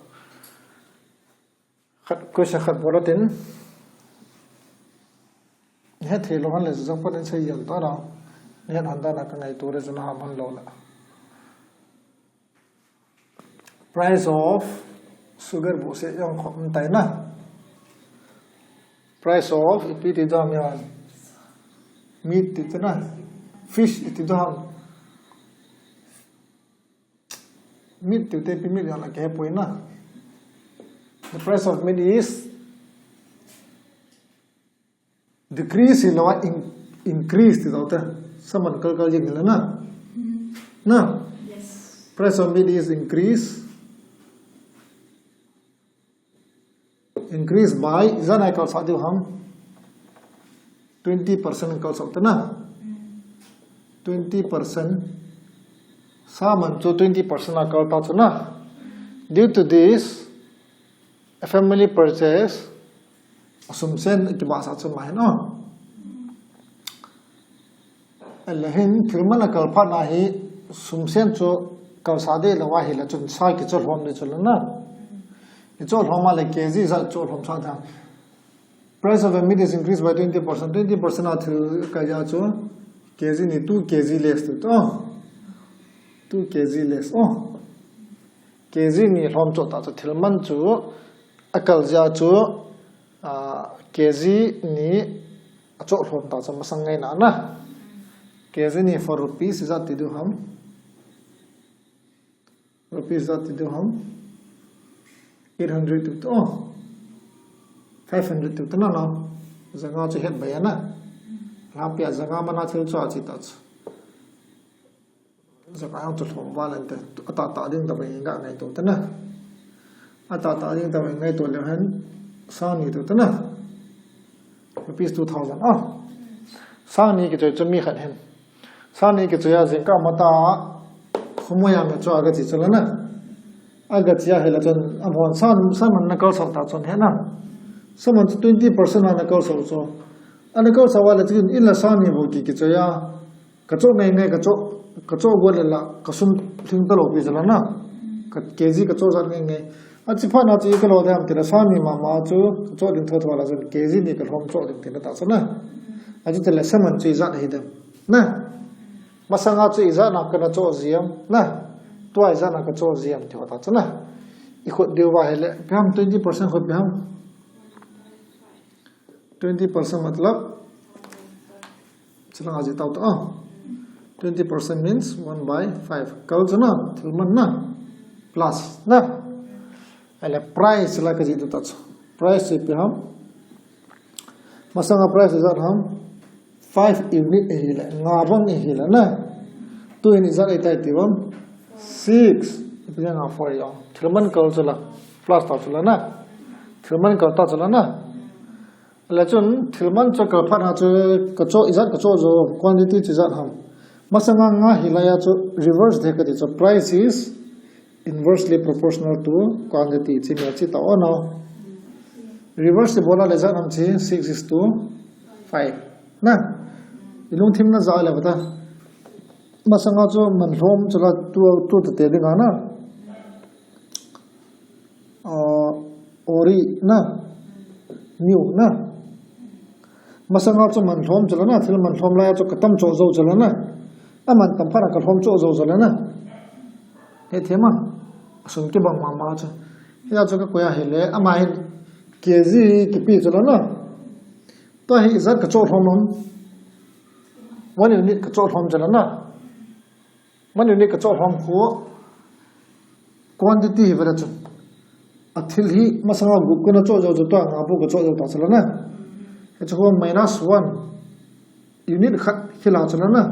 Khat, question khat bol tin. He thei lo han le jong pa den sei yan ta na. He han da na ka ngai tu re jong ham han lo la. Price of sugar bu se jong khom tai na. Price of ipi ti jam yan. Meat ti na. Fish iti jam. Meat ti te pi meat ya la ke poi na. The price of meat is decrease hi lo a in-, increase ti lo te. Saman kal kal jing la na. Na. Yes. Price of meat is increase. Increase by, ijat a i kalsah diu ham. twenty percent kal sah ta na. Twenty percent. Saman chu twenty percent a kal ta chu na. Due to this, a family purchase, a sum sen kibahsah chu ma hin o. Ahile hin thil man a kal phat na hi sum sen chu kalsah deh lou ahile chun sa kichoh lhom ding chu la na. Kichoh lhom a le K G ijat choh lhom sah ta. Price of a meat is increased by twenty percent. Twenty percent a thil kal a chu K G ni two K G less ti to. Two K G less. O. K G ni lhom choh ta chu thil man chu a kal jeh a chu, ah, K G ni a choh lhom ta chu masang ngai na na. K G ni for rupees ijat ti diu ham. Rupees ijat ti diu ham. Eight hundred ti to. Five hundred ti to na na. Janga chu het bai a na. Lha pia janga man a thil chu a chi ta chu. Janga jong chu lhom val inte. Atah tah ding tabang in ga ngai to ta na. Atah tah ding tabang in ngai to leu hen. Sang ni to ta na. Rupees two thousand. Ah. Sang ni kichoi chu mi khat hin. Sang ni kichoi a jingkah matah a khomoi a me chu aga chi chu la na. Aga chi ahile chun amahon sa, saman na kal sah ta chun he na. Saman chu twenty percent a na kal sah chu. Ana kal sah uva le chun in la sang ni bou ki kichoi a. Ka choh ngai ngai, ka choh, ka choh go le la, ka sum lhing ta lou pi chu la na. Ka K G ka choh jat ngai ngai. A chi phat na chu i kalo dam ti la sang ni mama chu, ka choh ding tho tho la chun K G ni ka lhom choh ding ti na ta chu na. A chu ti le saman chu ijat hi dem. Na. Masanga chu ijat na ka na choh ji am. Na. Tua ijat na ka choh ji am ti ho ta chu na. I khut diu va hile, ipi ham twenty percent khut ipi ham. Twenty percent matlab, chilang aji tau ta, ah. Twenty percent means one by five. Kal chu na, thil man na, plus na. Ahile price la kaji tu ta chu. Price chu ipi ham. Masanga price ijat ham. Five unit ahile, nga bang ahile na. Tu hin ijat ahi tai ti bang. Six. Ipi nga four yo. Thil man kal chu la. Plus ta chu la na. Thil man kal ta chu la na. Le chun, thil man chu kal phat na chu, ka choh, ijat ka choh jo, quantity chu ijat ham. Masanga nga hilai a chu, reverse de ka ti chu, price is inversely proportional to quantity, chi me chi ta o na. Reverse bol a le ijat ham chi, six is to five. Na, i lungthim na ja le ba ta. Masanga chu man lhom chu la tu, tu ta te ding a na. Ah, ori na, new na. Masanga chu man lhom chu la na, thil man lhom lai a chu ka tam choh jo chu la na. A man tam phat a ka lhom choh jo chu la na. He thema, a sum kibang mama chu. Hia chu ka koi a hile, ama hin K G kipe chu la na. Tua hi ijat ka choh lhom am. One unit ka choh lhom chu la na. One unit ka choh lhom khu quantity hi vela chu. A thil hi masanga gup ka na choh jo chu tua nga bou ka choh jo ta chu la na. Hichu khu minus one. Unit khat hi la chu la na.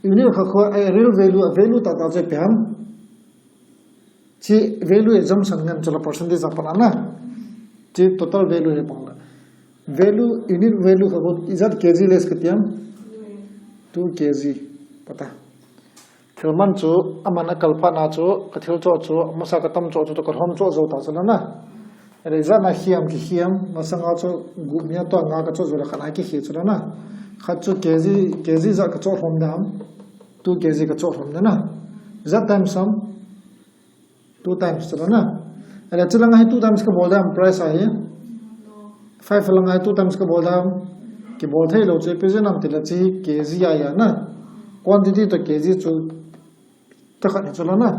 Unit khat khu a real value, a value tah tah chu ipi ham. Chi value assumption ngen chu la percentage a pan a na. Chi total value hi pang la. Value, unit value kha khu ijat K G less ka ti am. Two K G. Pata. Thil man chu, aman a kal phat na chu, ka thil choh chu, masa ka tam choh chu, ka lhom choh jo ta chu la na. Ahile ijat na hiam ki hiam, masanga chu, gup ni a tua nga ka choh jo la khat a ki hi chu la na. Khat chu K G, K G ijat ka choh lhom dam. Two K G ka choh lhom na na. Ijat times am. Two times chu la na. Ahile chu la nga hi two times ka bol dam price a hi. Five la nga hi two times ka bol dam. Kibol thei lou chu ipi jeh ham ti le chi K G a ya na. Quantity to K G chu ta khat ni chu la na.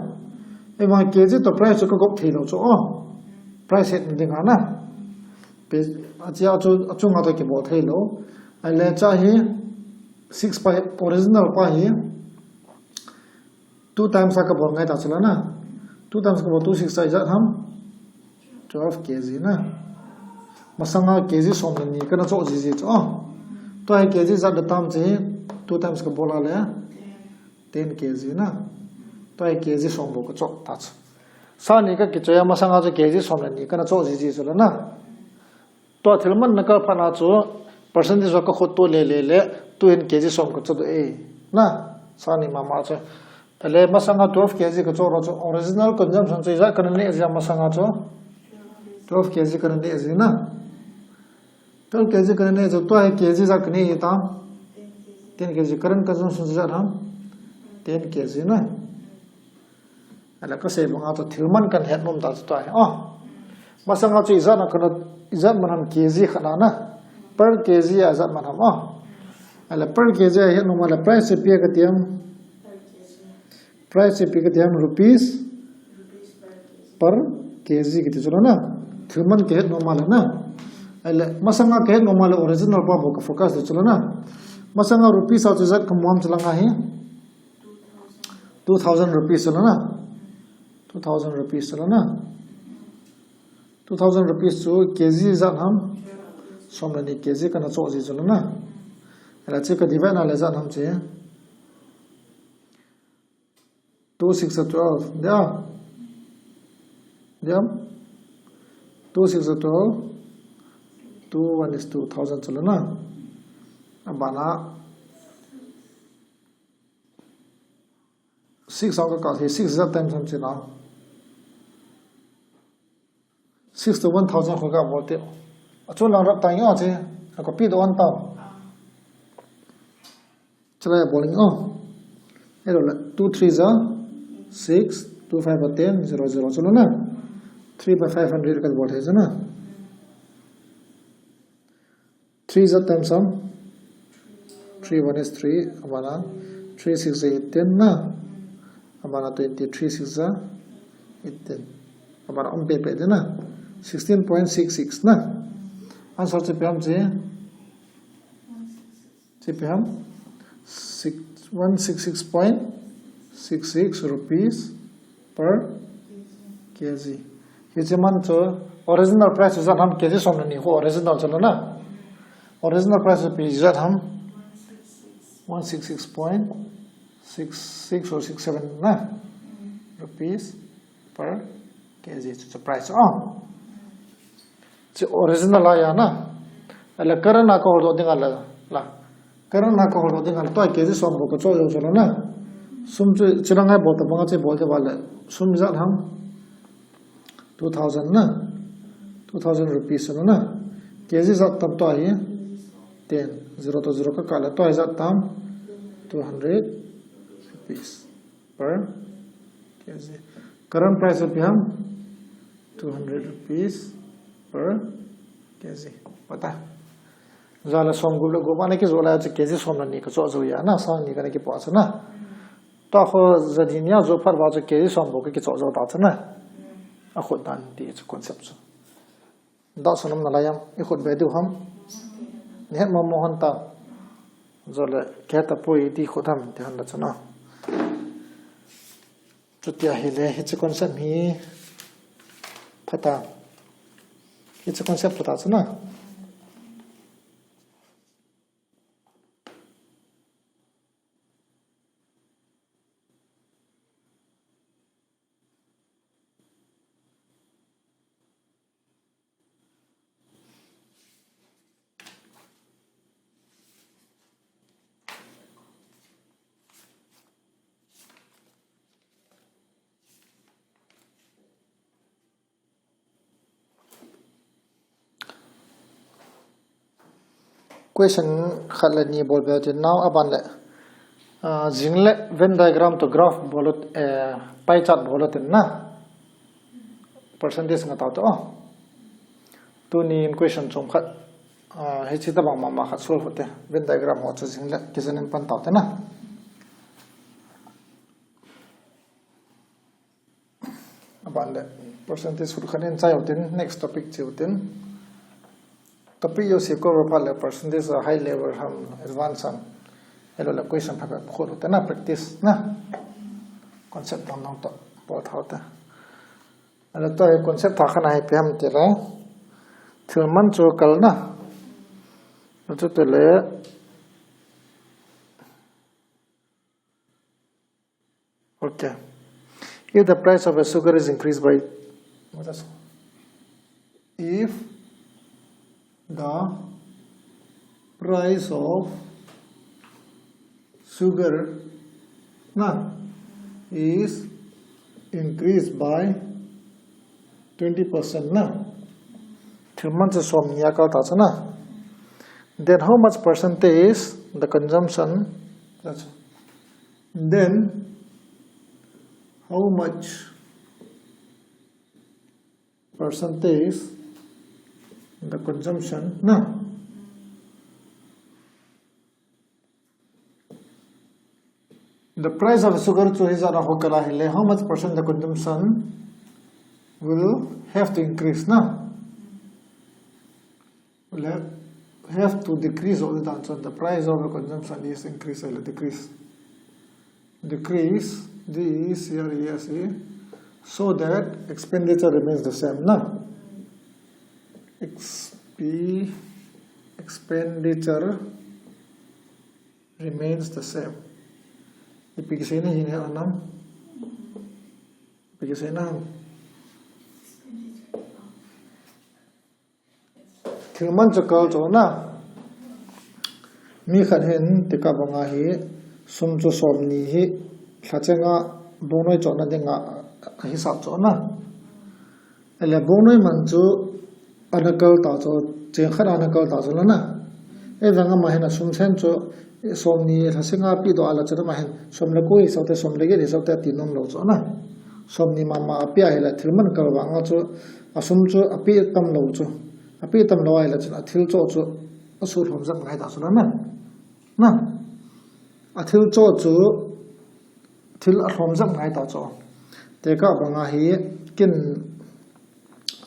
Ahivang K G to price chu ka gop thei lou chu o. Price het ding a na. Pe, a chi a chu, a chunga to kibol thei lou. Ahile cha hi six pa hi, original pa hi. Two times a ka bol ngai ta chu la na. Two times ka bol two six a ijat ham. Twelve K G na. Masanga K G som le ni ka na choh ji ji chu. Oh. Tua hi K G ijat da tam chi. Two times ka bol a le. Ten K G na. Tua hi K G som bou ka choh ta chu. Sa ni ka kichoi a masanga chu K G som le ni ka na choh ji ji chu la na. Tua thil man na kal phat na chu. Percentage chu ka khut to le le le, tu hin K G som ka cho doh e. Na, sangni mama chu. Ele masanga twelve K G ka cho ro chu, original consumption chu ijat kana neh jia masanga chu. Twelve K G kana neh ji na. Twelve K G kana neh chu, tua hi K G ijat kana neh ta. Ten K G, current consumption chu ijat ham. Ten K G na. Ala ka sei banga chu thil man kan het nom ta chu tua hi. Oh. Masanga chu ijat na kana, ijat man ham K G khat na na. Per K G a ijat man ham. Oh. Ala per K G a het nom ala price chu ipi ka ti ham. Price chu ipi ka ti ham rupees per K G ka ti chu na. Thil man ka het nom ala na. Ala masanga ka het nom ala original pa bou ka focus ti chu na. Masanga rupees a chu ijat ka mu ham chu langa hi. Two thousand rupees chu la na. Two thousand rupees chu la na. Two thousand rupees chu K G ijat ham. Som le ni K G kana cho ji chu la na. Ala chu ka divide na le ijat ham chu. Two six are twelve. Dia. Dia. Two six are twelve. Two one is two thousand chu la na. Abana. Six ang ka kal hi, six ijat times ham chu na. Six to one thousand kho ka bol te. A chu lang rap ta nge a che. A ko pi do an ta. Chala bol nge o. Ero la two three ja six, two five a ten, zero zero chu la na. Three by five hundred ka bol the chu na. Three ijat times ham. Three one is three, abana three six eight ten na. Abana twenty, three six ja eighteen. Abana um pe pe de na. Sixteen point six six na. Answer chu ipi ham chu. Chu ipi ham. Six, one six six point six six rupees per K G. Hiche man chu original price ijat ham K G som le ni kho original chu la na. Original price ipi ijat ham. One six six point six six or six seven na. Rupees per K G chu, chu price. Oh. Chu original a ya na. Ala current a ka hol doh ding ala la. Current a ka hol doh ding ala tua K G som bou ka cho jou chu la na. Sum chu, chu la ngai bol ta banga chu bol te ba le. Sum ijat ham. Two thousand na. Two thousand rupees na na. K G ijat tam tua hi. Ten. Zero to zero ka kal le tua ijat tam. Two hundred rupees per K G. Current price ipi ham? Two hundred rupees per K G. Pata. Jale som gup le gup ana kijo la chu K G som le ni ka cho jou ya na, sang ni kana kipoh chu na. Tua kho jani nia jo phat ba chu K G som bou ka kicho jou ta chu na. A khut dan ti chu concept chu. Dah sunum na lai am, i khut be diu ham. Ni het mo mo han ta. Jole, ke ta pui ti khut ham, ti han da chu na. Chutia hile, hiche concept hi pha ta. Hiche concept pha ta chu na. Question khat le ni bol be tin, nao aban le, ah, jing le Venn diagram to graph bol u, eh, pie chart bol u tin na. Percentage nga tao te o. Tuni in question chom khat, ah, hiche tabang mama khat solve u te. Venn diagram ho chu jing le kijen in pan tao te na. Aban le, percentage hut khat in chai u tin, next topic che u tin. Topic jouse cover phat le percentage a high level ham, advance ham. Ahilou le question phabep khol u te na, practice na. Concept dang dang to bol thau te. Ahile tua hi concept tha khat na hi ipi ham ti le. Thil man chu kal na. Chu te le. Okay. If the price of a sugar is increased by, what is, if the Price of sugar na is increased by twenty percent na. Thil man chu som ni a kal ta chu na. Then how much percentage the consumption? That's then how much percentage the consumption na. The price of sugar chu hijat a ho kal a hile, how much percent the consumption will have to increase na? Will have, have to decrease all the time. So the price of the consumption is increase or decrease. Decrease, D E C R E S E, so that expenditure remains the same na. Exp expenditure remains the same. Ipi kiseina hi ne anam? Ipi kiseina? Thil man chu kal chu na. Mi khat hin tekah banga hi sum chu som ni hi lha chenga bongnoi chohna dinga ahisap chu na. Ahile bongnoi man chu ana kal ta chu, cheng khat ana kal ta chu la na. Ei vang ama hin asum sen chu som ni lha chenga pi doh a la chu ama hin som le ko hisap te, som le get hisap te ati nom lou chu na. Som ni mama api a hile thil man kal vanga chu asum chu api tam lou chu. Api tam lou ahile chun athil choh chu asuhlhom jep ngai ta chu la na. Na. Athil choh chu thil alhom jep ngai ta chu. Tekah banga hi kin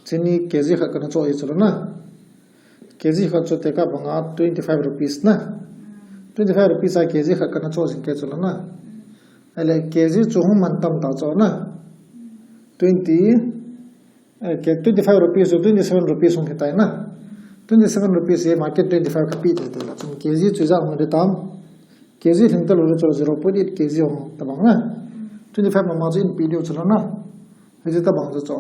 chini K G khat kana choh hi chu la na. K G khat chu tekah banga twenty five rupees na. Twenty five rupees a K G khat kana choh jing kei chu la na. Ahile K G chu hung man tam ta chu na. Twenty Eh, ke twenty five rupees chu twenty seven rupees hung hitai na. Twenty seven rupees hi market twenty five kapi thei thei la. Chun K G chu ijat hung hitam. K G lhing talou le chu zero point eight K G hung tabang na. Twenty five mama chu in pe diu chu la na. Hiji tabang chu chu.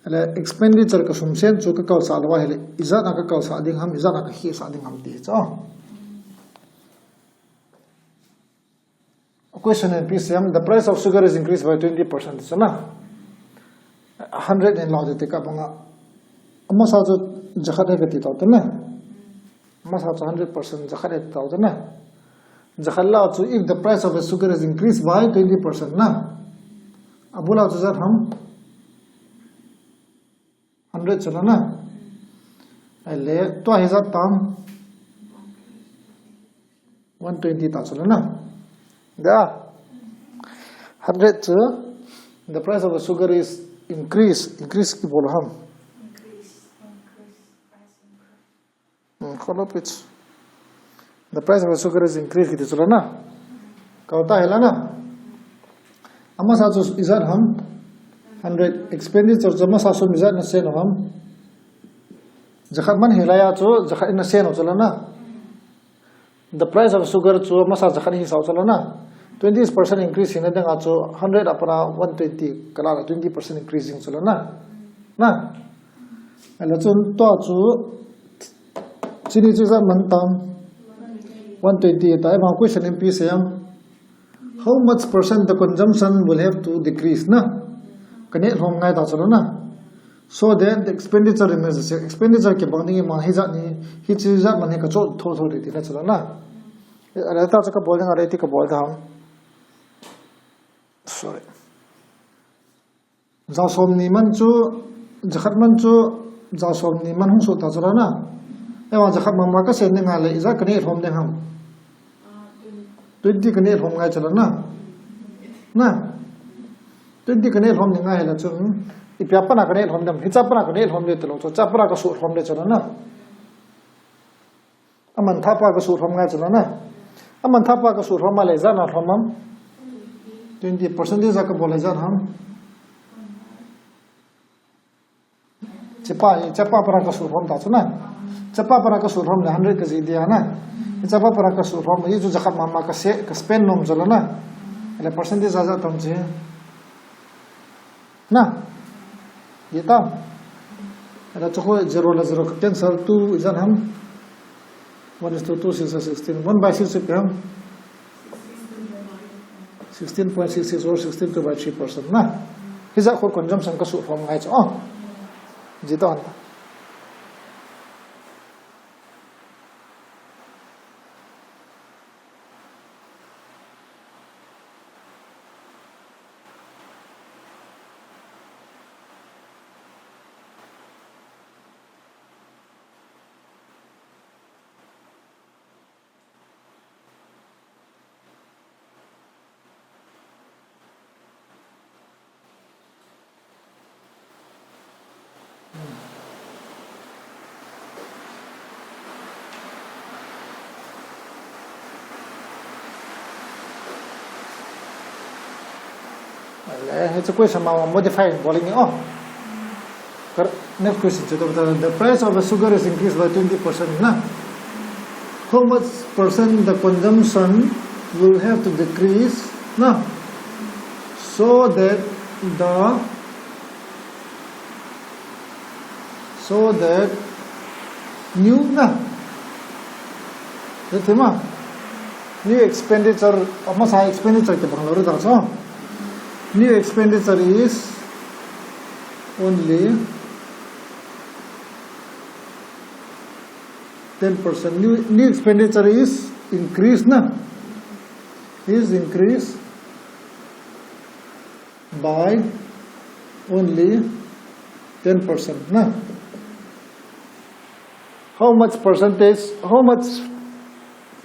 Ahile expenditure kasum sen chu kakal sah lou ahile ijat na kakal sah ding ham, ijat na kakheh sah ding ham ti chu. Question in P C M, the price of sugar is increased by twenty percent. So na, hundred in lau te tekah banga. Amasa chu jakhat he kati tau te na. Amasa chu hundred percent jakhat he tau te na. Jakhat la chu if the price of the sugar is increased by twenty percent na. Abul a chu ijat ham. Hundred chu la na. Ahile, tua hi ijat tam. One twenty ta chu la na. Da. Hundred chu, the price of the sugar is increase. Increase kibol ham. Hmm, kholo page. The price of sugar is increased kiti chu la na. Kal ta hi la na. Amasa chu ijat ham. Hundred expenditure chu amasa sum ijat na sen ham. Jakhat man hilai a chu, jakhat in na sen chu la na. The price of sugar chu amasa jakhat hi sao chu la na. Twenty percent increase hina dinga chu hundred a pat a one twenty kal a twenty percent increasing chu la na. Na. Ahile chun tua chu Chini chu ijat man tam. One twenty ta, ema question in P C M. How much percent the consumption will have to decrease na? Kaneh lhom ngai ta chu la na. So then the expenditure remains the same. Expenditure kibang ding ima hijat ni, hiche ijat man hi kachoh thotho ding ti na chu la na. Ahile ta chu kabol ding a ready kabol dam. Sorry. Jasom ni man chu, jakhat man chu, jasom ni man hung sut ta chu la na. Ewa jakhat mama kasen ding a le, ijat kaneh lhom ding ham. Twenty kaneh lhom ngai chu la na. Na. Twenty kaneh lhom ding a hile chun, ipi a pat a kaneh lhom ding, hiche a pat a kaneh lhom ding ti lou chu, hiche a pat a kasuh lhom ding chu la na. Aman thah pa kasuh lhom ngai chu la na. Aman thah pa kasuh lhom a le ijat na lhom am. Twenty percent ijat kabol le ijat ham. Chepa, chepa pat a kasuh lhom ta chu na. Chepa pat a kasuh lhom le hundred kajih dia na. Chepa pat a kasuh lhom, hichu jakhat mama kase, ka spend nom chu la na. Le percentage ijat tam chu. Na. Ye ta. Ahile chu khu zero le zero ka cancel, two ijat ham. One is to two, six is sixteen. One by six is ipi ham? Sixteen point six six or sixteen two by three percent na. Hijat khu consumption kasuh lhom ngai chu. Oh. Ji to han ta. Hiche question ma modify bol inge o. Next question chu, the price of the sugar is increased by twenty percent na. How much percent the consumption will have to decrease na, so that the so that new na, the thema new expenditure, amasa expenditure kibang lou ding chu. New expenditure is only ten percent. New, new expenditure is increased na, is increased by only ten percent na. How much percentage, how much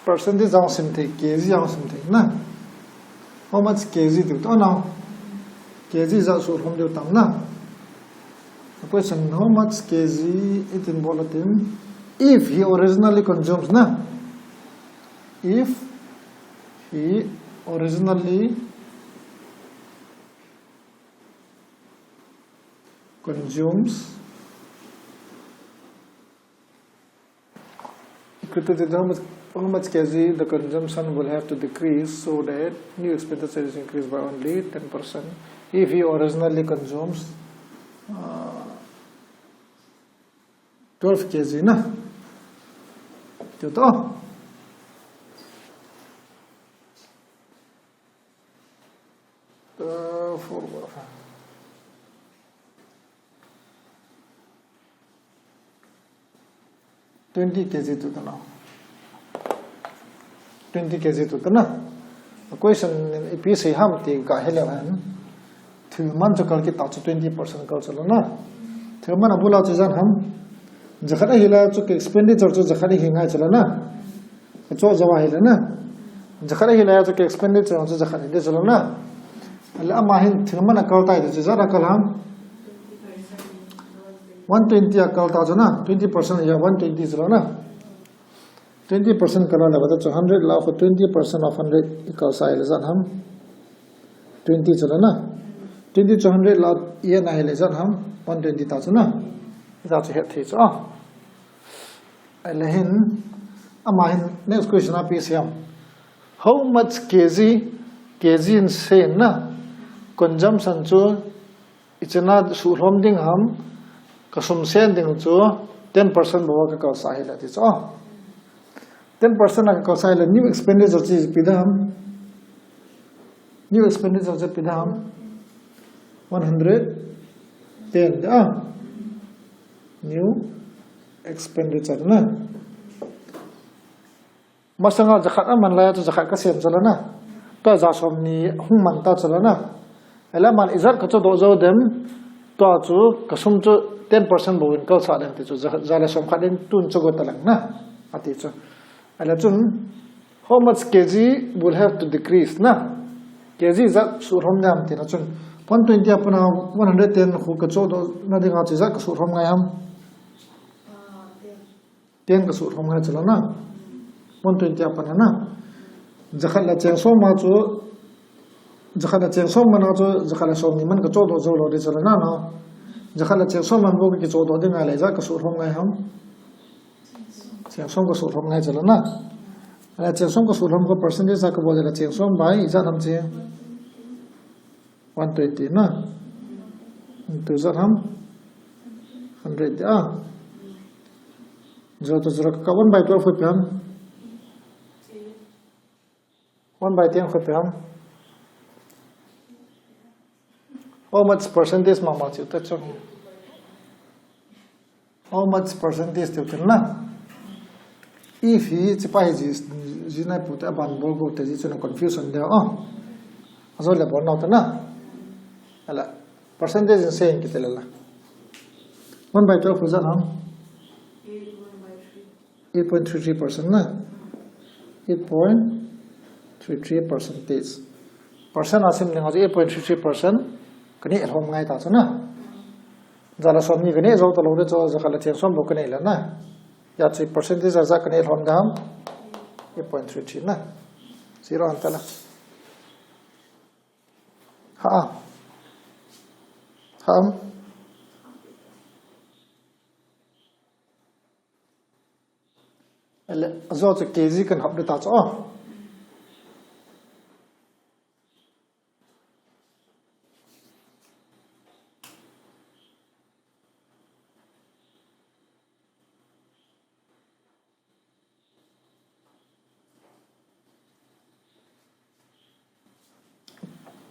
percentage jong sim thei, K G jong sim thei na. How much K G tiu to na. K G jat suh lhom diu tam na. The question, how much K G itin bol a tin. If he originally consumes na. If he originally consumes, equated to how much, how much K G the consumption will have to decrease so that new expenditure is increased by only ten percent. If he originally consumes, uh, twelve K G na. Tiu to. Uh, four, twenty K G tiu to na. Twenty K G tiu to na. Question ipi sei ham ti kahe leu hen. Thil man chu kal kit tah chu twenty percent kal chu lou na. Thil man abul a chu ijat ham. Jakhat ahile chu ka expenditure chu jakhat ahi ngai chu lou na. Ka choh jou ahile na. Jakhat ahile chu ka expenditure chu jakhat ahi chu lou na. Ale ama hin thil man akal tai chu ijat akal ham. One twenty akal ta chu na. Twenty percent ahi one twenty chu lou na. Twenty percent kal a le ba ta chu hundred la khu twenty percent of hundred ikal sa ahile ijat ham. Twenty chu lou na. Twenty chu hundred la i-en ahile ijat ham. One twenty ta chu na. Ijat chu het thei chu. Ale hin, ama hin next question a ipi sei ham. How much K G, K G in sei na, consumption chu ichena suh lhom ding ham, ka sum sen ding chu ten percent bou a ka kal sa ahile ti chu. Ten percent a ka kal sa ahile new expenditure chu ipi ding ham. New expenditure chu ipi ding ham. One hundred ten a. New expenditure na. Masanga jakhat aman lai a chu jakhat ka sem chu lou na. Tua ja som ni hung man ta chu lou na. Ale aman ijat ka chohdoh jou dem. Tua chu ka sum chu ten percent bou in kal sa dem ti chu ja, ja le som khat in tun chu go ta lang na. Ati chu. Ale chun, how much K G will have to decrease na? K G ijat suh lhom ding ham ti na chun. One twenty a pat a one hundred ten khu ka chohdoh na ding a chu ijat ka suh lhom ngai ham. Ten ka suh lhom ngai chu lou na. One twenty a pat a na. Jakhat le cheng som a chu, jakhat le cheng som man a chu, jakhat le som ni man ka chohdoh jou lou ding chu lou na na. Jakhat le cheng som man bou ka kichohdoh ding ahile ijat ka suh lhom ngai ham. Cheng som ka suh lhom ngai chu lou na. Ale cheng som ka suh lhom ka percentage a ka bol le cheng som by ijat ham chu. One twenty na. Into ijat ham. Hundred a. Zero to zero ka one by twelve koi pi ham? One by ten koi pi ham? How much percentage mama chu ta chu? How much percentage tiu tin na? If hi chi pa hi ji, ji nai pu te aban bol go te ji chu na confusion de o. Ajo le bol nau ta na. Ala percentage in sei kiti le la. One by twelve hu ijat ham? Eight point three three percent na. Eight point three three percentage. Percent a sim leng chu eight point three three percent. Ka neh lhom ngai ta chu na. Za le som ni ka neh jou ta lou le chu, za khat le cheng som bou ka nei le na. Hijeh chun percentage a ijat ka neh lhom ding ham? Eight point three three na. Zero han ta la. Ha. Ha. Ele, ajo chu K G kan hap de ta chu.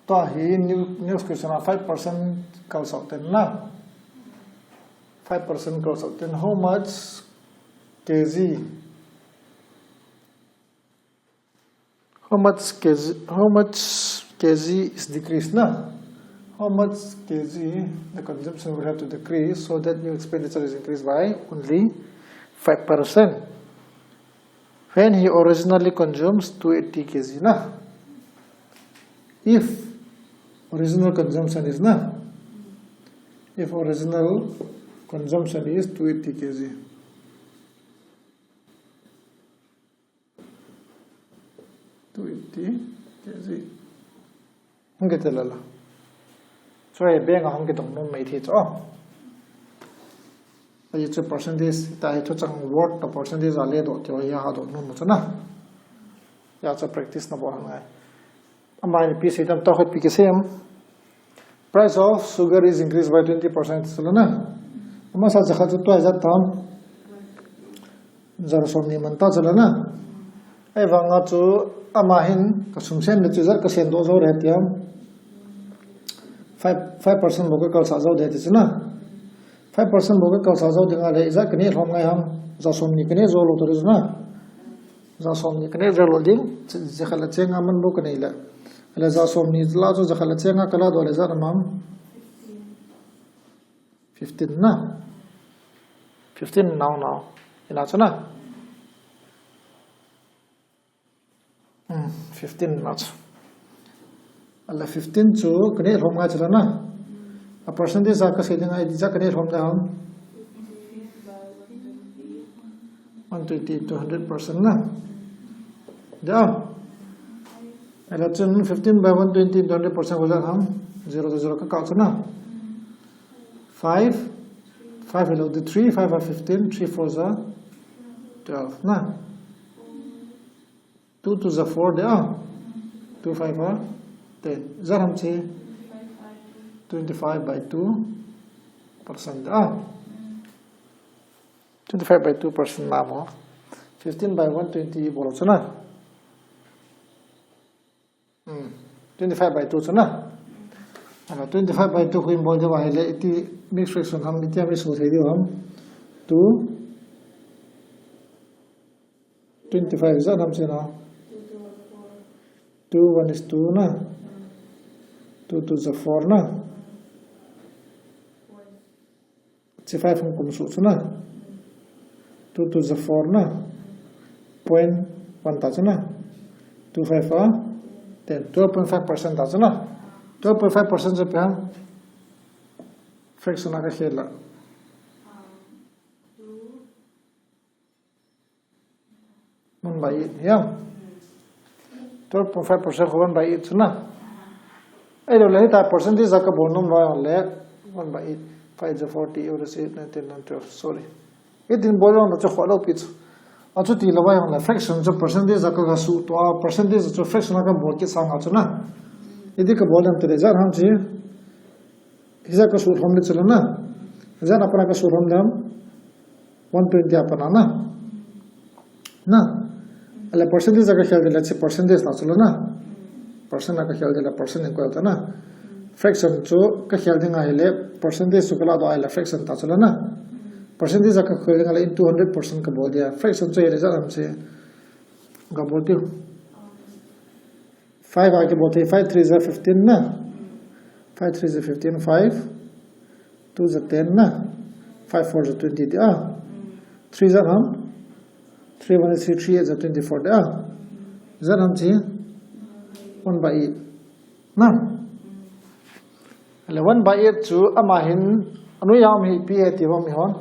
Tua hi new, next question a five percent kalsah ten na. Five percent kalsah ten, how much K G? How much K G, how much K G is decreased na? How much K G the consumption will have to decrease so that new expenditure is increased by only five percent? When he originally consumes two eighty K G na. If original consumption is na. If original consumption is two eighty K G. Two eighty K G. Hung kiti le la. Sorry, bank a hung kidong nom mai thei chu. Ahi chu percentage, ta hi thuchang word to percentage a le doh ti ho hi ha doh nom chu na. Hijeh chun practice na bol ngai. Ama hin ipi sei tam ta, hoi ipi kisei em. Price of sugar is increased by twenty percent. Chu le na. Amasa jakhat chu tua ijat tam. Zero som ni man ta chu le na. Ahivang a chu ama hin ka sum sem le chu ijat ka sem doh jou le ti ham. Five, five percent bou ka kalsah jou de ti chu na. Five percent bou ka kalsah jou ding a le ijat ka neh lhom ngai ham. Za som ni ka neh jou lou ta chu na. Za som ni ka neh jou lou ding. Chi, chi khat le cheng nga man bou ka nei le. Le za som ni la chu chi khat le cheng nga ka la doh le ijat ham. Fifteen na. Fifteen nau nau. Ina chu na. Hmm, fifteen nau chu. Ale fifteen chu ka neh lhom ngai chu le na. A percentage a ka sei ding a, ijat ka neh lhom ding ham. One twenty into hundred percent na. Dei. Ale chun fifteen by one twenty into hundred percent koi ijat ham. Zero to zero ka kah chu na. Five, five helou ding, three, five are fifteen, three fours are twelve na. Two twos are four dei a. Two five are ten. Ijat ham chi? Twenty-five by two percent dei a. Twenty-five by two percent ma mo. Fifteen by one twenty bol chu na. Hmm. Twenty-five by two chu na. Ala twenty-five by two khu i bol diu va ahile iti mixed fraction ham, iti ham i suh thei diu ham. Two. Twenty-five ijat ham chi na. Two one is two na. Two twos are four na. Chi five hung kum suh chu na. Two twos are four na. Point one ta chu na. Two five are ten. Twelve point five percent ta chu na. Twelve point five percent chu ipi ham? Fraction a ka khel a. One by eight, hiam? Twelve point five percent khu one by eight chu na. Ahilou le, hitia percentage a ka bol nom lou le, one by eight, five is forty, eight is eight, nine, ten, eleven, twelve, sorry. Eighteen bol jong na chu kholou pi chu. Achuti lou va jong le, fraction chu percentage a ka, ka suh tua, percentage chu fraction a ka bol kit sang a chu na. Iti ka bol dem ti le, ijat ham chi. Hijat ka suh lhom le chu le na. Ijat a pat a ka suh lhom dem. One twenty a pat na. Na. Ale percentage a kakhel ding le chu percentage ta chu la na. Percent a kakhel ding le percent in koi ta na. Fraction chu kakhel ding ahile percentage chu kala doh ahile fraction ta chu la na. Percentage a kakhel ding ahile in two hundred percent kabol dia. Fraction chu ijat ham chu. Kabol diu. Five a kibol thei, five three ja fifteen na. Five three ja fifteen, five two ja ten na. Five four ja twenty ti a. Three ja ham. Three one is three, three eight ja twenty-four ti a. Ja ham chu. One by eight. Na. Ale one by eight chu ama hin anoiya um hi ipi e ti bang mi hon.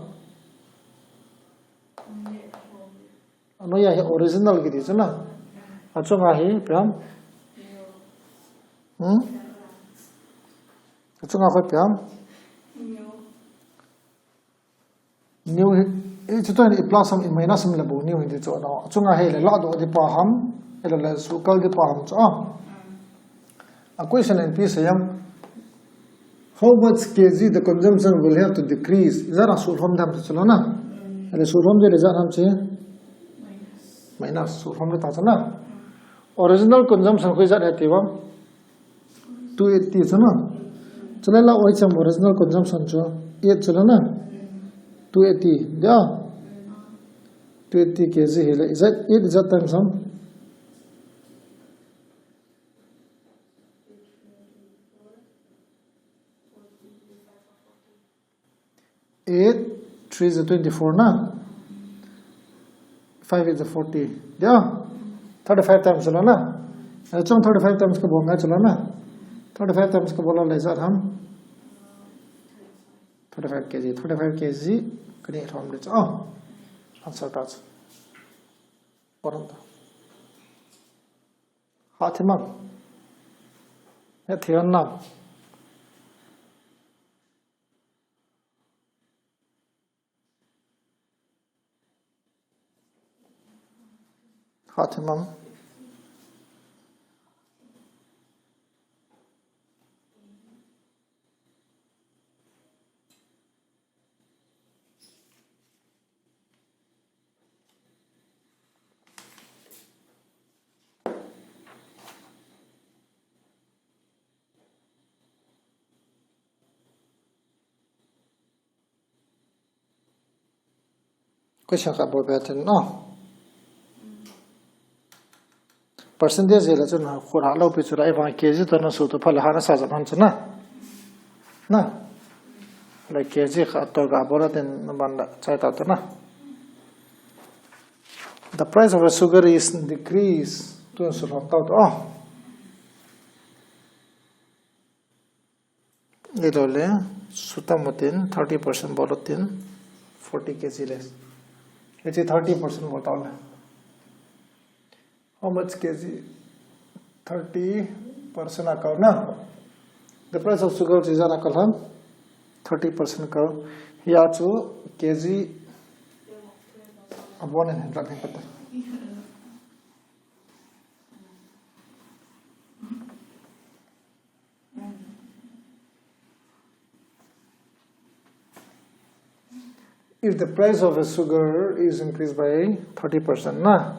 Anoiya hi original kiti chu na. Achunga hi ipi ham. Hmm? Achunga koi ipi ham. New hi, hichu toh i plus ham, i minus ham le bou new hi ti chu na. Achunga hi le ladoh ding pa ham, ahilou le suhkal ding pa ham chu a. A question in ipi sei ham. How much K G the consumption will have to decrease? Ijat a suhlhom ding ham ti chu la na. Ale suhlhom ding le ijat ham chu. Minus suhlhom ding ta chu na. Original consumption koi ijat e ti bang. Two eighty chu na. Chu le la oi cham original consumption chu. Eight chu la na. Two eighty. Ya. Two eighty K G hi le. Ijat, eight ijat times ham. Eight three ja twenty-four na. Five eight ja forty. Ya. Thirty-five times chu la na. Achung thirty-five times kabol ngai chu la na. Thirty-five times kabol le ijat ham. Thirty-five K G, thirty-five K G. Kani thom le chu. Oh. Answer ta chu. Poran ta. Ha thi mang. Ya thi an na. Ha thi mang. Question khat bol be tin, oh. Percentage le chun khut ha lou pi chu la, ivang K G toh na suh toh pha le ha na sa jat ham chu na. Na. Le K G khat toh ga bol a tin na ban la chai ta tu na. The price of a sugar is decreased. Tu su lhom tau tu. Oh. Ilo le, sutam utin, thirty percent bol utin, forty K G less. Hiche thirty percent bol tau le. How much K G? Thirty percent a kal na. The price of sugar is a kal ham? Thirty percent kal. Hia chu K G abon in rak ni kata. If the price of a sugar is increased by thirty percent, na,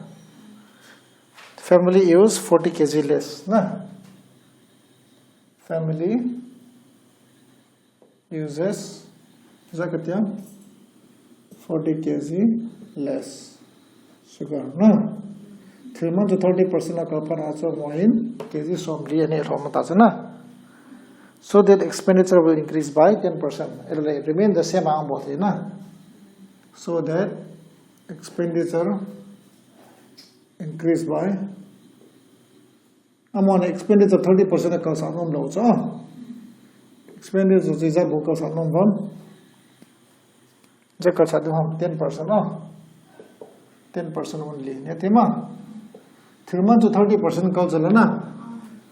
family use forty K G less, na. Family uses, is that kati ham? Forty K G less sugar, na. Thil man chu thirty percent a kal phat a chu amaho hin K G somli aneh lhom ta chu na. So that expenditure will increase by ten percent. It will remain the same amount, na. So that expenditure increase by Amahon expenditure thirty percent a kalsah nom lou chu. Expenditure chu ijat bou kalsah nom ham. Ijat kalsah ding ham, ten percent a. Ten percent only. Neti ma. Thil man chu thirty percent kal chu la na.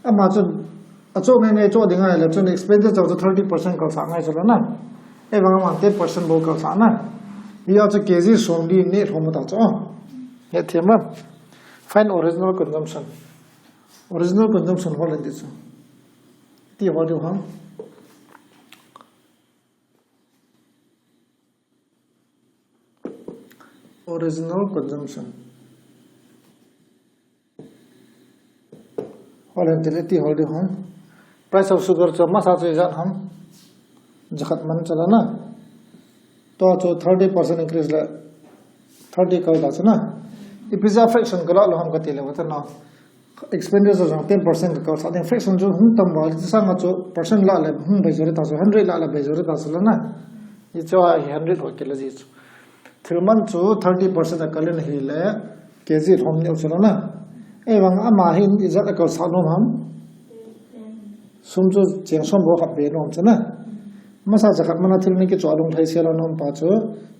Ama chun achoh ngai ngai choh ding ahile chun expenditure chu thirty percent kalsah ngai chu la na. Ahivang aman ten percent bou kalsah na. Hia chu K G somli neh lhom ta chu. Neti ma. Find original consumption. Original consumption hol le ti chu. Ti hol diu ham. Original consumption. Hol hen tile ti hol di hon. Price of sugar chu masa chu ijat ham. Jakhat man chala na. Tua chu thirty percent increase le thirty kal ta chu na. Ipi ja fraction kala lo ham kati le vata na. Expenditure jong ten percent kakal sa ding fraction chu hung tam ba, sanga chu percent la le hung bai jori ta chu, hundred la le bai jori ta chu la na. Ichu a hi hundred ho kila ji chu. Thil man chu thirty percent a kalin ahile, K G lhom neo chu la na. Ei vang ama hin ijat a kal sa nom ham. Sum chu cheng som bou khat be nom chu na. Masa jakhat mana thil ni kichu a lunglhai sela nom pa chu,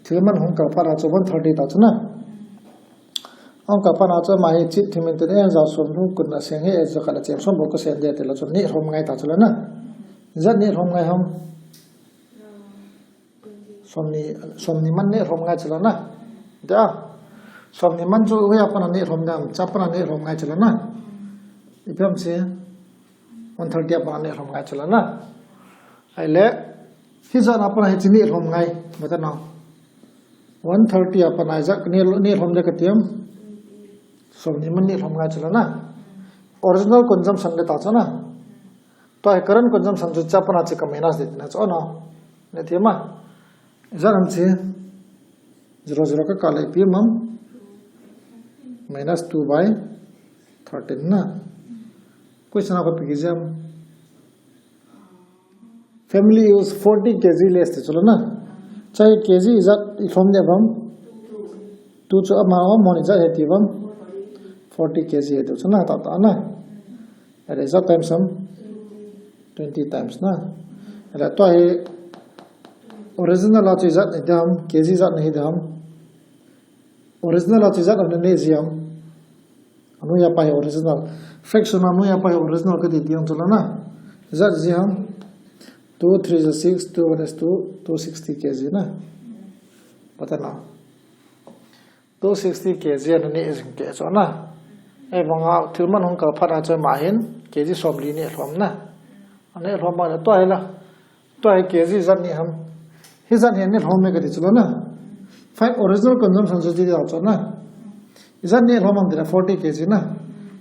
thil man hung kal phat a chu one thirty ta chu na. Hung kal phat a chu ama hi chit thim in tin en ja som lhung kun a seng hi e jakhat a cheng som bou ka sen de ti la chu ni lhom ngai ta chu la na. Ijat ni lhom ngai ham. Somni, somni man ni lhom ngai chu la na. Da. Somni man chu hoiya pat a ni lhom dam, cha pat a ni lhom ngai chu la na. Ipi ham si. One thirty a pat a ni lhom ngai chu la na. Ahile, hijat a pat a hiche ni lhom ngai, vata na. One thirty a pat a ijat ni, ni lhom le kati ham. Somni man ni lhom ngai chu la na. Original consumption le ta chu na. Tua hi current consumption chu cha pat a chu ka minus de na chu na. Ne thima. Ijat ham chi. Zero zero ka kal le ipi ham. Minus two by thirteen na. Question a ko pi ki jam. Family use forty K G less ti chu la na. Chai K G ijat i lhom de bam. Tu chu ama o mon ijat he ti bam. Forty K G he tu chu na ta ta na. Are ijat times ham. Twenty times na. Are tua hi original a chu ijat ni dam, K G ijat ni dam. Original a chu ijat ni ji ham. Anoiya pa hi original. Fraction anoiya pa hi original kati ding chu la na. Ijat ji ham. Two three is six, two one is two, two sixty K G na. Vata na. Two sixty K G ana ni jing kei chu na. Ei vang a thil man hung kal phat a chu ama hin K G somli ni lhom na. Ani lhom ma tua hi la. Tua hi K G ijat ni ham. Hijat hi ni lhom me kati chu la na. Fine, original consumption chu ti da chu na. Ijat ni lhom ham ti la forty K G na.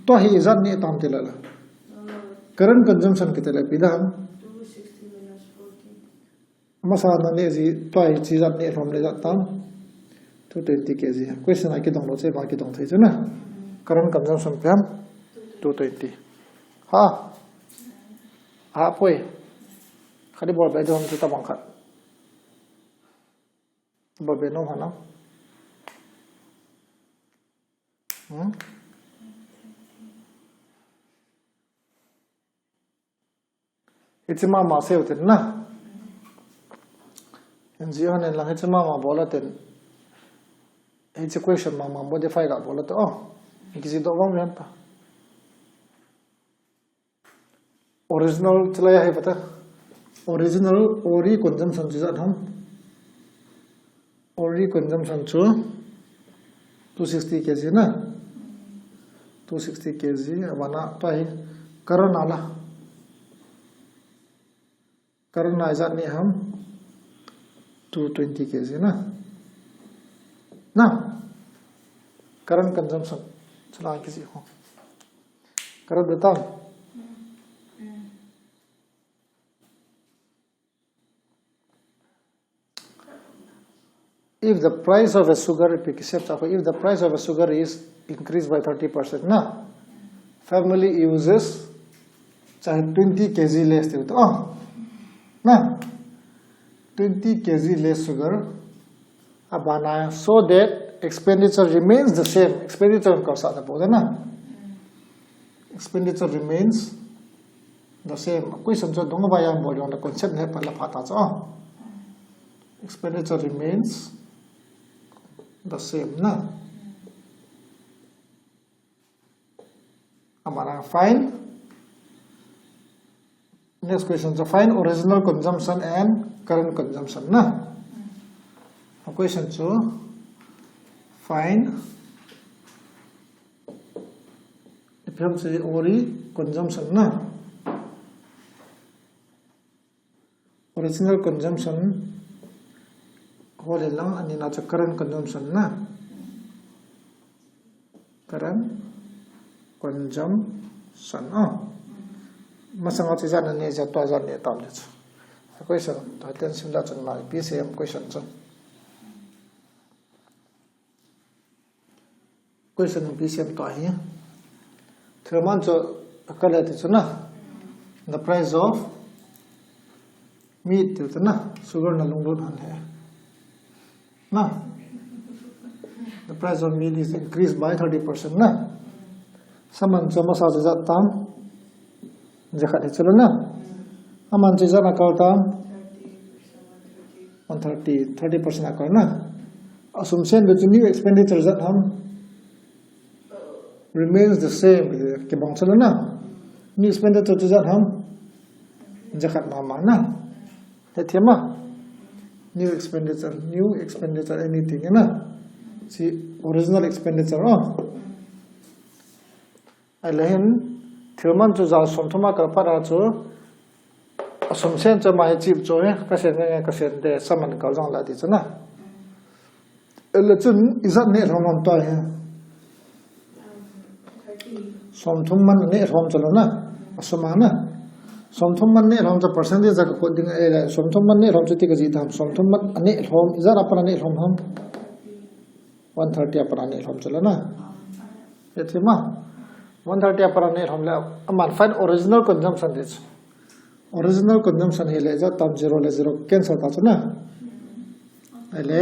Tua hi ijat ni tam ti la la. Current consumption kiti le ipi dam. Masa na ni ji tua hi chi ijat ni lhom le ijat tam. Two twenty K G. Question a kidong lo che ba kidong thei chu na. Current consumption ipi ham. Two twenty. Ha. Ha poi. Khat i bol be dom chu tabang khat. Bol be nom ham. Hmm? Hiche mama seiyu tin na. N G O nen lang hiche mama bol a tin. Hiche question mama modify ga bol a tin. Oh. Kiji do bang yan ta. Original chilai hai pata. Original ori consumption chu ijat ham. Ori consumption chu two sixty K G na. Two sixty K G, abana tua hi current a la. Current a ijat ni ham. Two twenty K G na. Na. Current consumption. Chu la kiji ho. Current betam. If the price of a sugar, if the price of a sugar is increased by thirty percent, na, family uses, chahe twenty K G less, oh, na, twenty K G less sugar, abana, so that expenditure remains the same. Expenditure kasa ta po na. Expenditure remains the same. Question chu dong ba yang bol yong the concept ne pa la pha ta chu. Expenditure remains the same na. Amara find. Next question chu find original consumption and current consumption na. Question chu find Ipi ham chu ori consumption na. Original consumption. Hole lang ani na chu current consumption na. Current consumption. Ah. Masanga chu ijat neh, ijat tua ijat neh tam le chu. Question, tua ten sim da chun ma P C M question chu. Question P C M tua hi. Thil man chu ka le ti chu na. The price of meat ti chu na. Sugar na lunglut han he. Na. The price of meat is increased by thirty percent na. Saman chu masa chu ijat tam. Jakhat hi chu le na. Aman chu ijat a kal tam. One thirty, thirty percent a kal na. Assumption chu new expenditure ijat ham. Remains the same. Kibang chu le na. New expenditure chu ijat ham. Jakhat mama na. Hethem a. New expenditure, new expenditure, anything na. Chu original expenditure, oh. Ahile hin, thil man chu ja somthum a kal phat a chu, assumption chu ma hi chip chu hi, ka sen nge nge ka sen te, saman kal jong la ti chu na. Ahile chun, ijat neh lhom lhom tua hi. Somthum man neh lhom chu le na, asum a na. Somthum man neh lhom chu percentage a ka kot ding ahile, somthum man neh lhom chu iti ka ji tam, somthum man a neh lhom, ijat a pat a neh lhom ham. One thirty a pat a neh lhom chu le na. Hethem a. One thirty a pat a neh lhom le, aman find original consumption ti chu. Original consumption hi le ijat tam zero le zero cancel ta chu na. Ahile,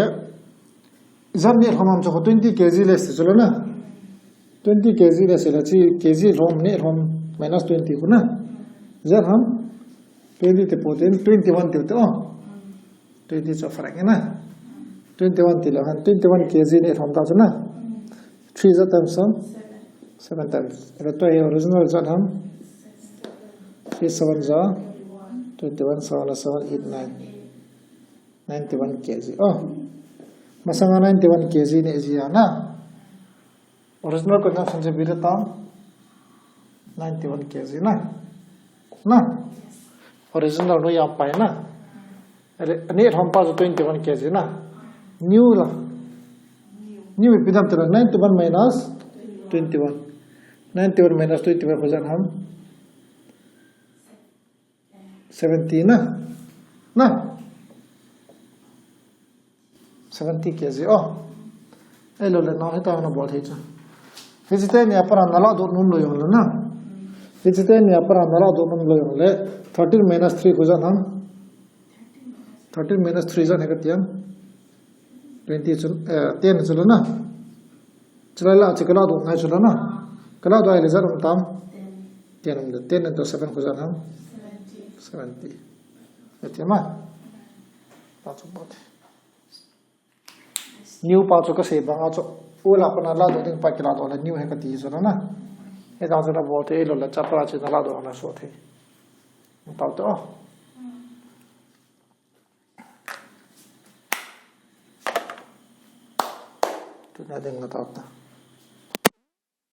ijat neh lhom ham chu twenty K G less ti chu le na. Twenty K G less le chu K G lhom neh lhom minus twenty khu na. Ijat ham. Twenty ti po tin, twenty one ti te, oh. Twenty chu farak na. Twenty one ti le han, twenty one K G neh lhom ta chu na. Three ijat times ham. Seven times. Ahile tua hi original ijat ham. Three seven ja. Twenty one, seven, seven, eight, nine. Ninety one K G. Oh. Masanga ninety one K G neh ji a na. Original consumption chu ipi ti tam? Ninety one K G na. Na. Original noiya pai na. Ahile, a neh lhom pa chu twenty one K G na. New la. New ipi ti tam ti le ninety one minus twenty one. Ninety one minus twenty one khu ijat ham. Seventy na. Na. Seventy K G, oh. Ahilou le, nao hitia na bol thei chu. Hiche teni a pat a na ladoh nom lou jong le na. Hiche teni a pat a na ladoh nom lou jong le. Thirteen minus three khu ijat ham. Thirteen minus three ijat hi kati ham. Twenty chu, eh, ten chu le na. Chulai la chu ka ladoh ngai chu le na. Ka ladoh ahile ijat um tam. Ten um le. Ten into seven khu ijat ham. Seventy. Hethem a. Ta chu bol thei. New pa chu ka sei bang a chu, old a pat a ladoh ding pa kiladoh le new hi kati chu na. Hita chu na bol thei lou le, chapter a chu na ladoh na so thei. Tao te o. Tuna ding na tao ta.